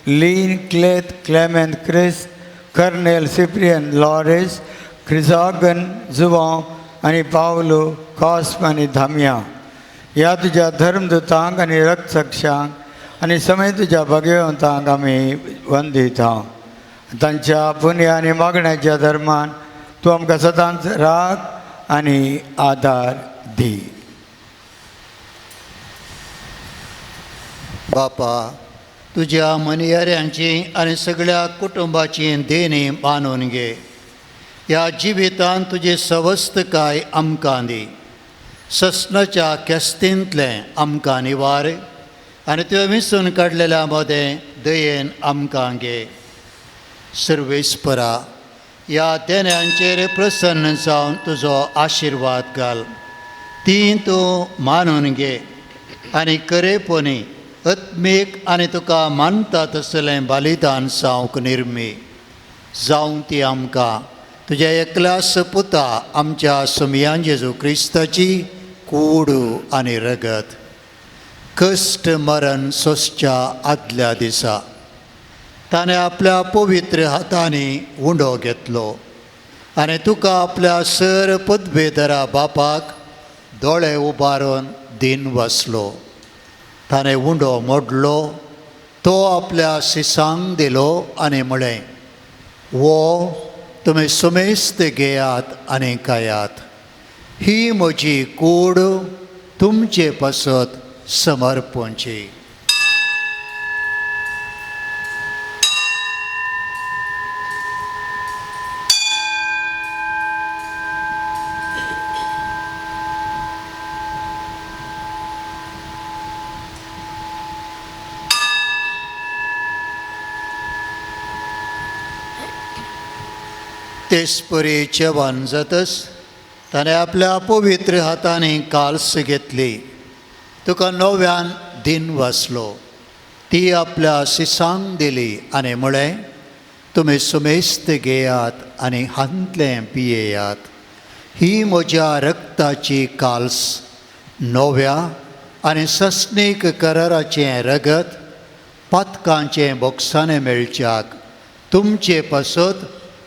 Lean, Clet, Clement, Christ, Cornel, Cyprian, Lawrence, Chrysogon, Joao आनी पावलो, कॉस्म आनी धामिया. ह्या तुज्या धर्मदूतांक आनी रक्तसाक्षांक आनी समय तुज्या भाग्यवंतांक आमी वंदिता. तांच्या पुण्य आनी मागण्याच्या धर्मान तूं आमकां सदांच राग आनी आदार दी. बापा, तुज्या मनयाऱ्यांची आनी सगळ्या कुटुंबाची देणी बांदून घे. ह्या जिवितान तुजी सवस्तकाय आमकां दी. ससनाच्या केस्तींतलें आमकां निवार आनी तुवें विसून काडलेल्या मदें दयेन आमकां घे. सर्वेस्परा, ह्या देण्यांचेर प्रसन्न जावन तुजो आशिर्वाद घाल. ती तूं मानून घे आनी खरेपणी आत्मीक आनी तुका मानता तसलें बलिदान जावंक निर्मी जावं ती आमकां तुज्या एकल्यास पुता आमच्या सुमयान जेजू क्रिस्ताची कूड आनी रगत कश्ट मरण सोंसच्या आदल्या दिसा ताणें आपल्या पवित्र हातांनी उंडो घेतलो आनी तुका आपल्या सर पदवेधरा बापाक दोळे उबारून दिन वसलो. ताणें उंडो मोडलो, तो आपल्या सिसांक दिलो आनी म्हळें, वो तुमी सुमेस्त घेयात आनी खायात. ही म्हजी कूड तुमचे पासत समर्पणची. तेचपरी जेवण जातच ताणें आपल्या पवित्र हातांनी काल्स घेतली, तुका नव्यान दिन वाचलो, ती आपल्या सिसांक दिली आनी म्हळें, तुमी सुमेस्त घेयात आनी हांतलें पियेयात. ही म्हज्या रक्ताची काल्स, नव्या आनी सस्नीक कराराचें रगत पातकांचें बोगसाणें मेळच्याक तुमचे पासत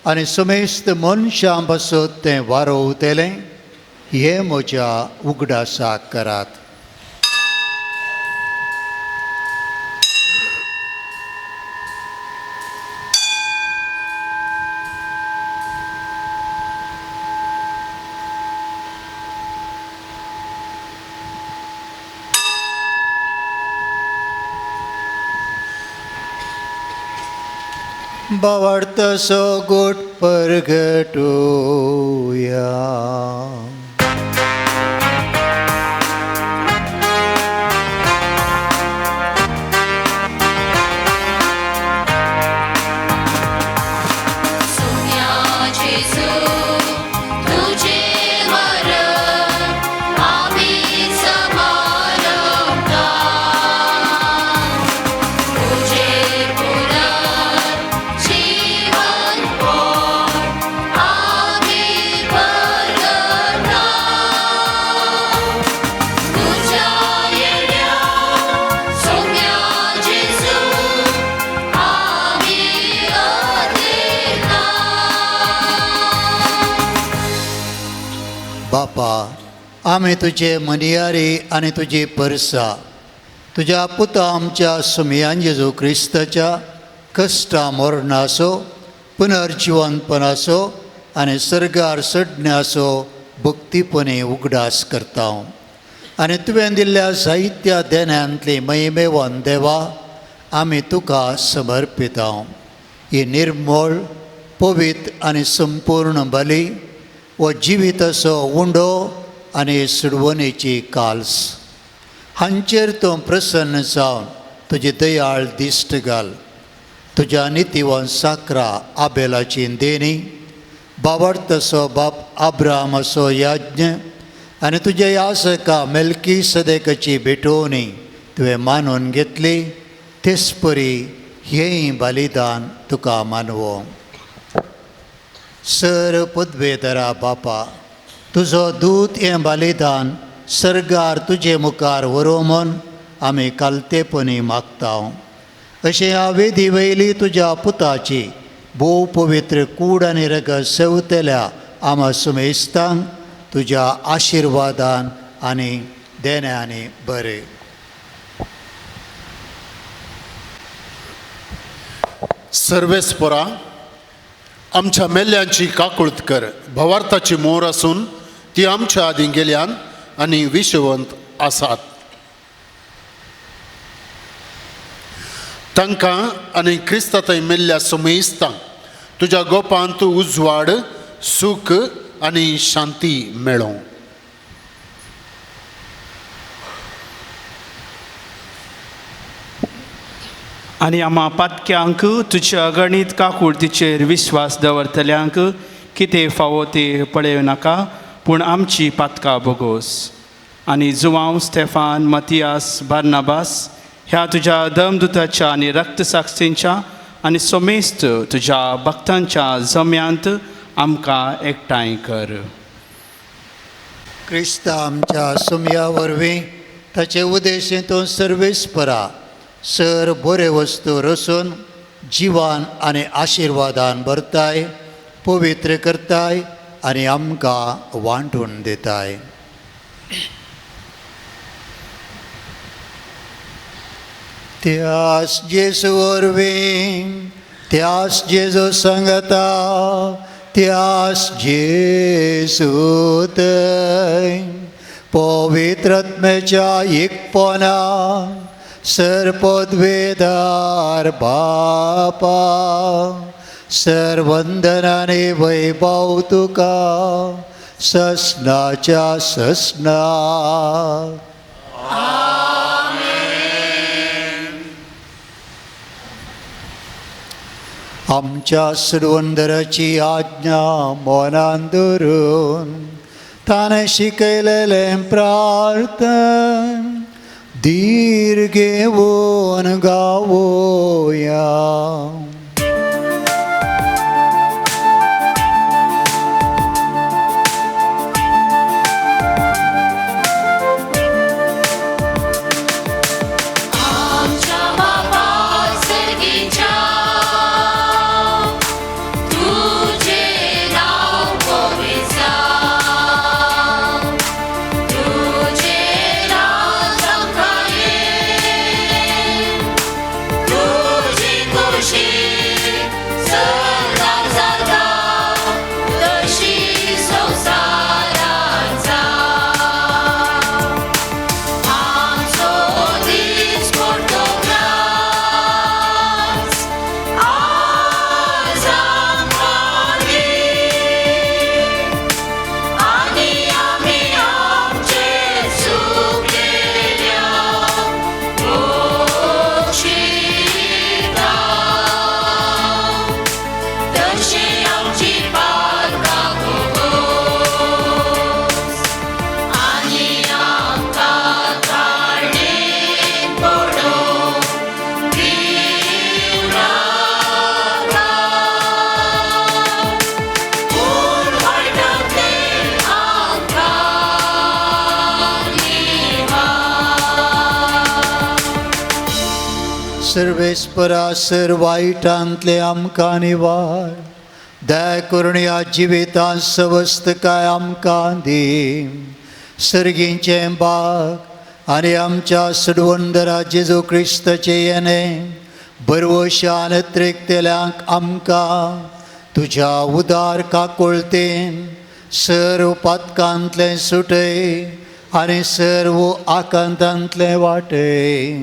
आनी समेस्त मनशां पासत तें वारोवतलें. हें म्हज्या उगडासाक करात. बावडतसो गोट परगटूया. जीवन बापा, आमी तुजे मनियारी आनी तुजी परसा तुज्या पुता आमच्या सुमयान जेजू क्रिस्ताच्या कश्टा मरणाचो पुनर्जिवनपणाचो आनी सर्गार चडण्याचो भक्तीपणी उगडास करता आनी तुवें दिल्ल्या जायत्या देण्यांतली महिमेवन देवा आमी तुका समर्पिता. ही निर्मळ पवित्र आनी संपूर्ण बली वो जिविताचो उंडो आनी सुडवणेची काल्स हांचेर तूं प्रसन्न जावन तुजी दयाळ दिश्ट घाल. तुज्या नितीवन साकरा आबेलाची देणी बावडतसो बाप आब्रामाचो याज्ञ आनी तुज्या यासका मेलकी सदेकाची भेटवणी तुवें मानून घेतली तेच परी हेंय बलिदान तुका मानवो. सर पदवेधरा बापा, तुजो दूत हें बलिदान सर्गार तुजे मुखार व्हरूं म्हूण आमी कालतेपणी मागता. अशें ह्या वेदी वयली तुज्या पुताची भोव पवित्र कूड आनी रगत सेवतल्या आमा सुमेस्तांक तुज्या आशिर्वादान आनी देण्यांनी बरें. सर्वेस्पोरा, आमच्या मेल्ल्यांची काकूळत कर. भवार्थाची मोर आसून ती आमच्या आदीं गेल्यान आनी विशवंत आसात. तांकां आनी क्रिस्ता थंय मेल्ल्या समेस्तांक तुज्या गोपांत उजवाड, सूख आनी शांती मेळों. आनी आमा पातक्यांक तुज्या अगणीत काकुळतीचेर विश्वास दवरतल्यांक कितें फावो तें पळय नाका, पूण आमची पातकां बोगोस. आनी जुवांव स्टेफान, मतियास, बार्नाबास ह्या तुज्या दमदुताच्या आनी रक्तसाक्षींच्या आनी सोमेस्त तुज्या भक्तांच्या जम्यांत आमकां एकठांय कर. क्रिस्ता आमच्या सुमया वरवीं ताचे उद्देश तूं सर्वेस्परा सर बरे वस्तू रसून जिवान आनी आशिर्वादान भरताय, पवित्र करताय आनी आमकां वांटून दिताय. त्यास जेजू वरवीं, त्यास जेजू सांगता, त्यास जेजू थंय पवित्रत्मेच्या एकपणा सर पदवेदार बापा सर वंदनाने वैभव तुका ससनाच्या ससना. आमच्या सुरवंदराची आज्ञा मनान धरून ताणें शिकयलेलें प्रार्थन धीर घेवन गावोया. सर्वेस्परा सर वायटांतले आमकां निवार, दया करून ह्या जिवितांत सवस्तकाय आमकां दी. सर्गींचें बाग आनी आमच्या सडवंदरा जेजू क्रिस्ताचें येणें बरवशान त्रेकतेल्यांक आमकां तुज्या उदार काकुळतेन सर्व पातकांतलें सुटय आनी सर्व आकांतांतलें वाटय.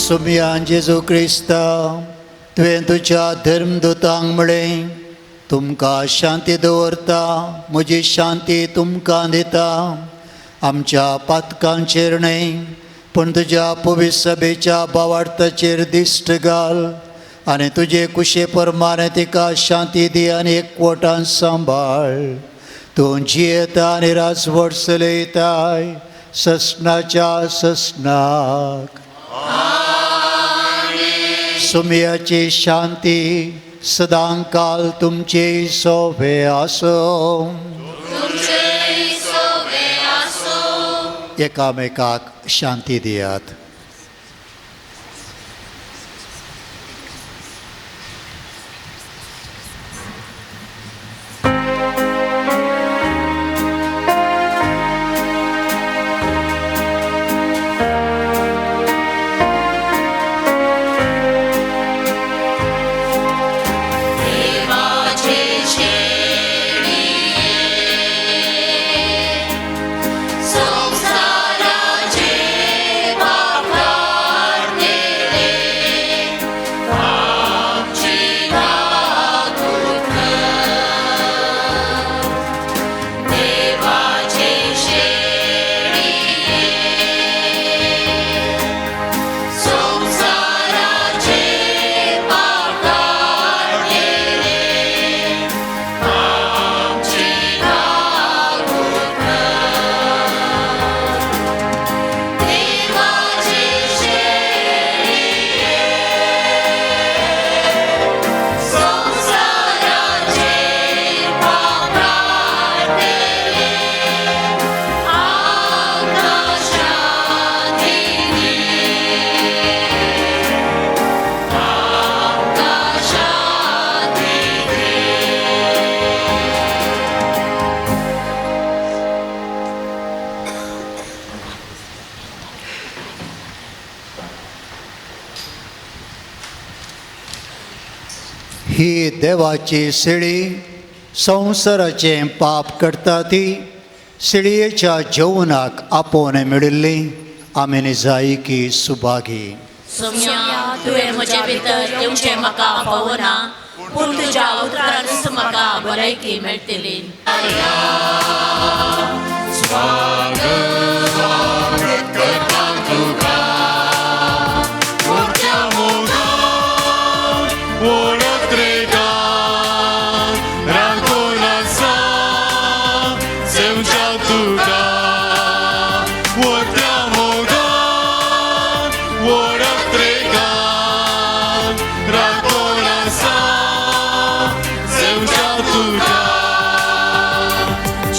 सुमयान जेजू क्रिस्ता तुवें तुज्या धर्मदूतांक म्हळें, तुमकां शांती दवरता, म्हजी शांती तुमकां दिता. आमच्या पातकांचेर न्हय पूण तुज्या पवित्र सभेच्या भावार्थाचेर दिश्ट घाल आनी तुजे कुशे प्रमाणे तिका शांती दी आनी एकवटान सांबाळ. तूं जियेता आनी राजवट चलयताय ससनाच्या ससनाक. सुमयाची शांती सदांकाल तुमचे सोबे आसो. एकामेकाक शांती दियात. ही देवाची शिळी संवसाराचें पाप करता ती शिळयेच्या जेवणाक आपोवन मेळिल्ली आमी निजायकी सुभागी. सोम्या, तुवें म्हजे भितर येवचें म्हाका फावना, पूण तुज्या उतरानूच म्हाका भलायकी मेळटली.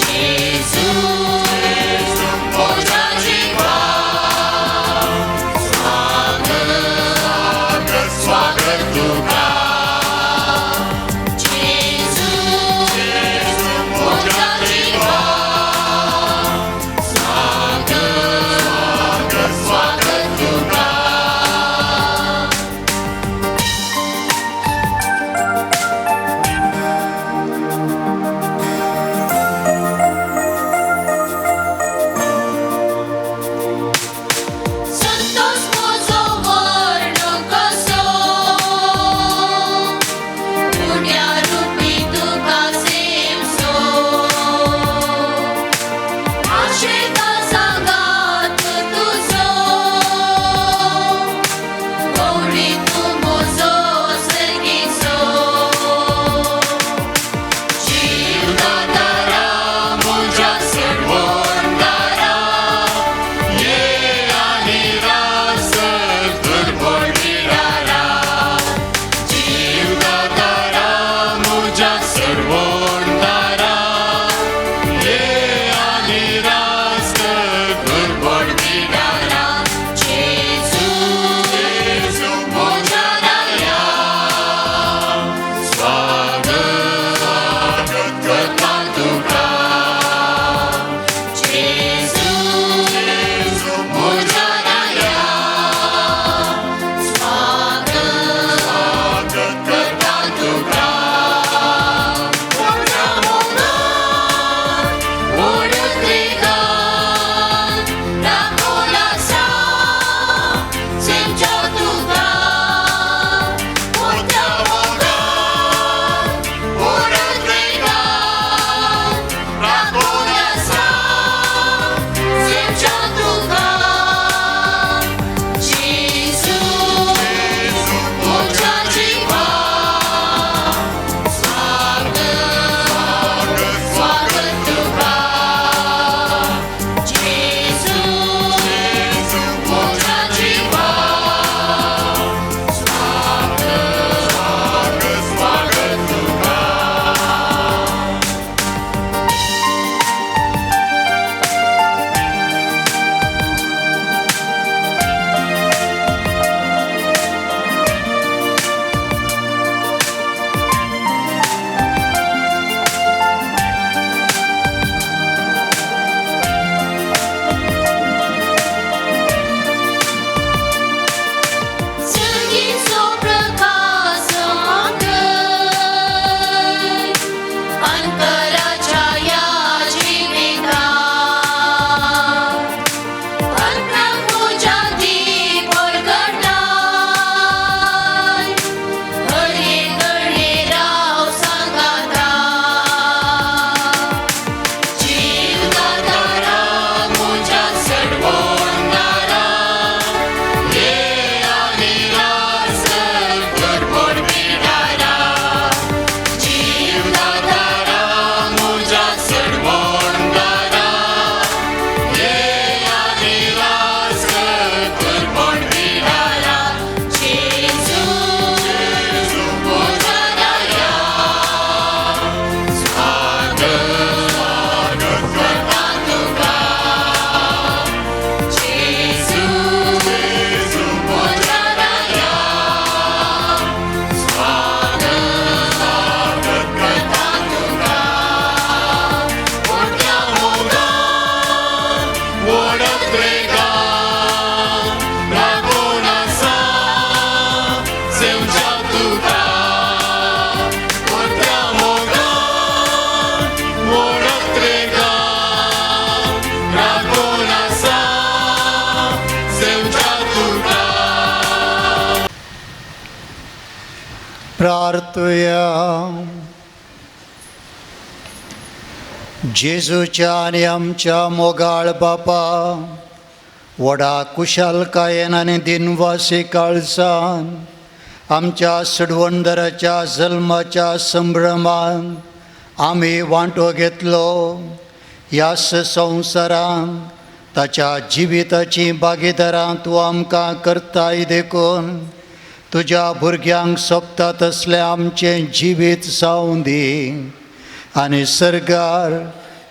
Jesus, प्रार्थुया. जेजूच्या आनी आमच्या मोगाळ बापा, व्हडा कुशालकायेन आनी दिनवासी काळजान आमच्या सडवणदाराच्या जल्माच्या संभ्रमान आमी वांटो घेतलो. ह्या संवसारान ताच्या जिविताची भागीदारां तूं आमकां करताय देखून तुज्या भुरग्यांक सोबता तसलें आमचें जिवीत जावं दी आनी सर्गार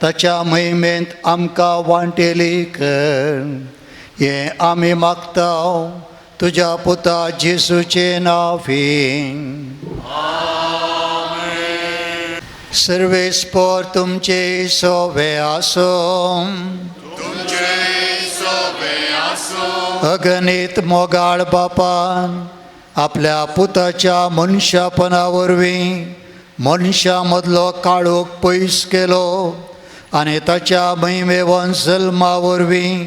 ताच्या महिमेंत आमकां वांटेली कर. हें आमी मागता तुज्या पुता जेजूचे नांवान. सर्वेस्पोर तुमचे सोवे आसूं. अगणित मोगाळ बापान आपल्या पुताच्या मनशापणा वरवीं मनशां मदलो काळोख पयस केलो आनी ताच्या महिमेवन जल्मा वरवीं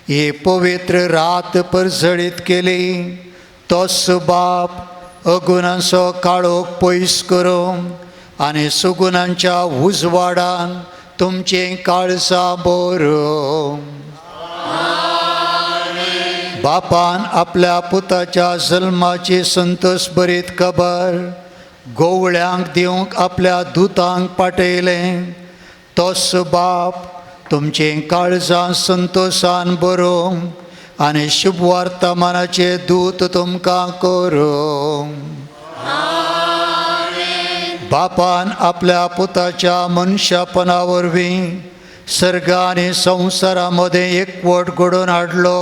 ही पवित्र रात परजळीत केली. तोच बाप अगुणांचो काळोख पयस करून आनी सुगुणांच्या उजवाडान तुमचें काळजां बरोवं. बापान आपल्या पुताच्या जल्माची संतोष भरीत खबर गोवळ्यांक दिवंक आपल्या दुतांक पाठयलें. तोच बाप तुमचें काळजां संतोषान बरोवं आनी शुभ वर्तमानाचे दूत तुमकां करूं. बापान आपल्या पुताच्या मनशापणा वरवीं सर्ग आनी संवसारा मदें एकवट घडोवन हाडलो.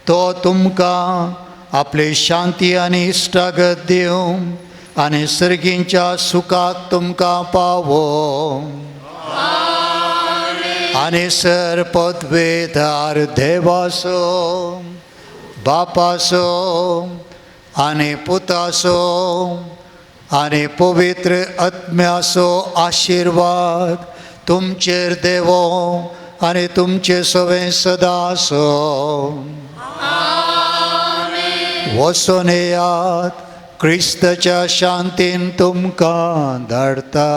तो तुमकां आपली शांती आनी इश्टागत दिवं आनी सर्गींच्या सुखाक तुमकां पावोवं. आनी सर पदवेदार देवाचो बापाचो आनी पुताचो आनी पवित्र आत्म्याचो आशिर्वाद तुमचेर देवो आनी तुमचे सवें सदां आसूं. वचून येयात, क्रिस्ताच्या शांतीन तुमकां धाडटा.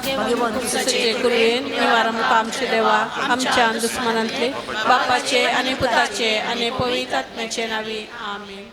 भाग्यवान क्रुसाचे कुरवेन निवारा मुखार आमचे देवा आमच्या दुस्मनांतले बापाचे आनी पुताचे आनी पवित्र आत्म्याचे नावी आमेन.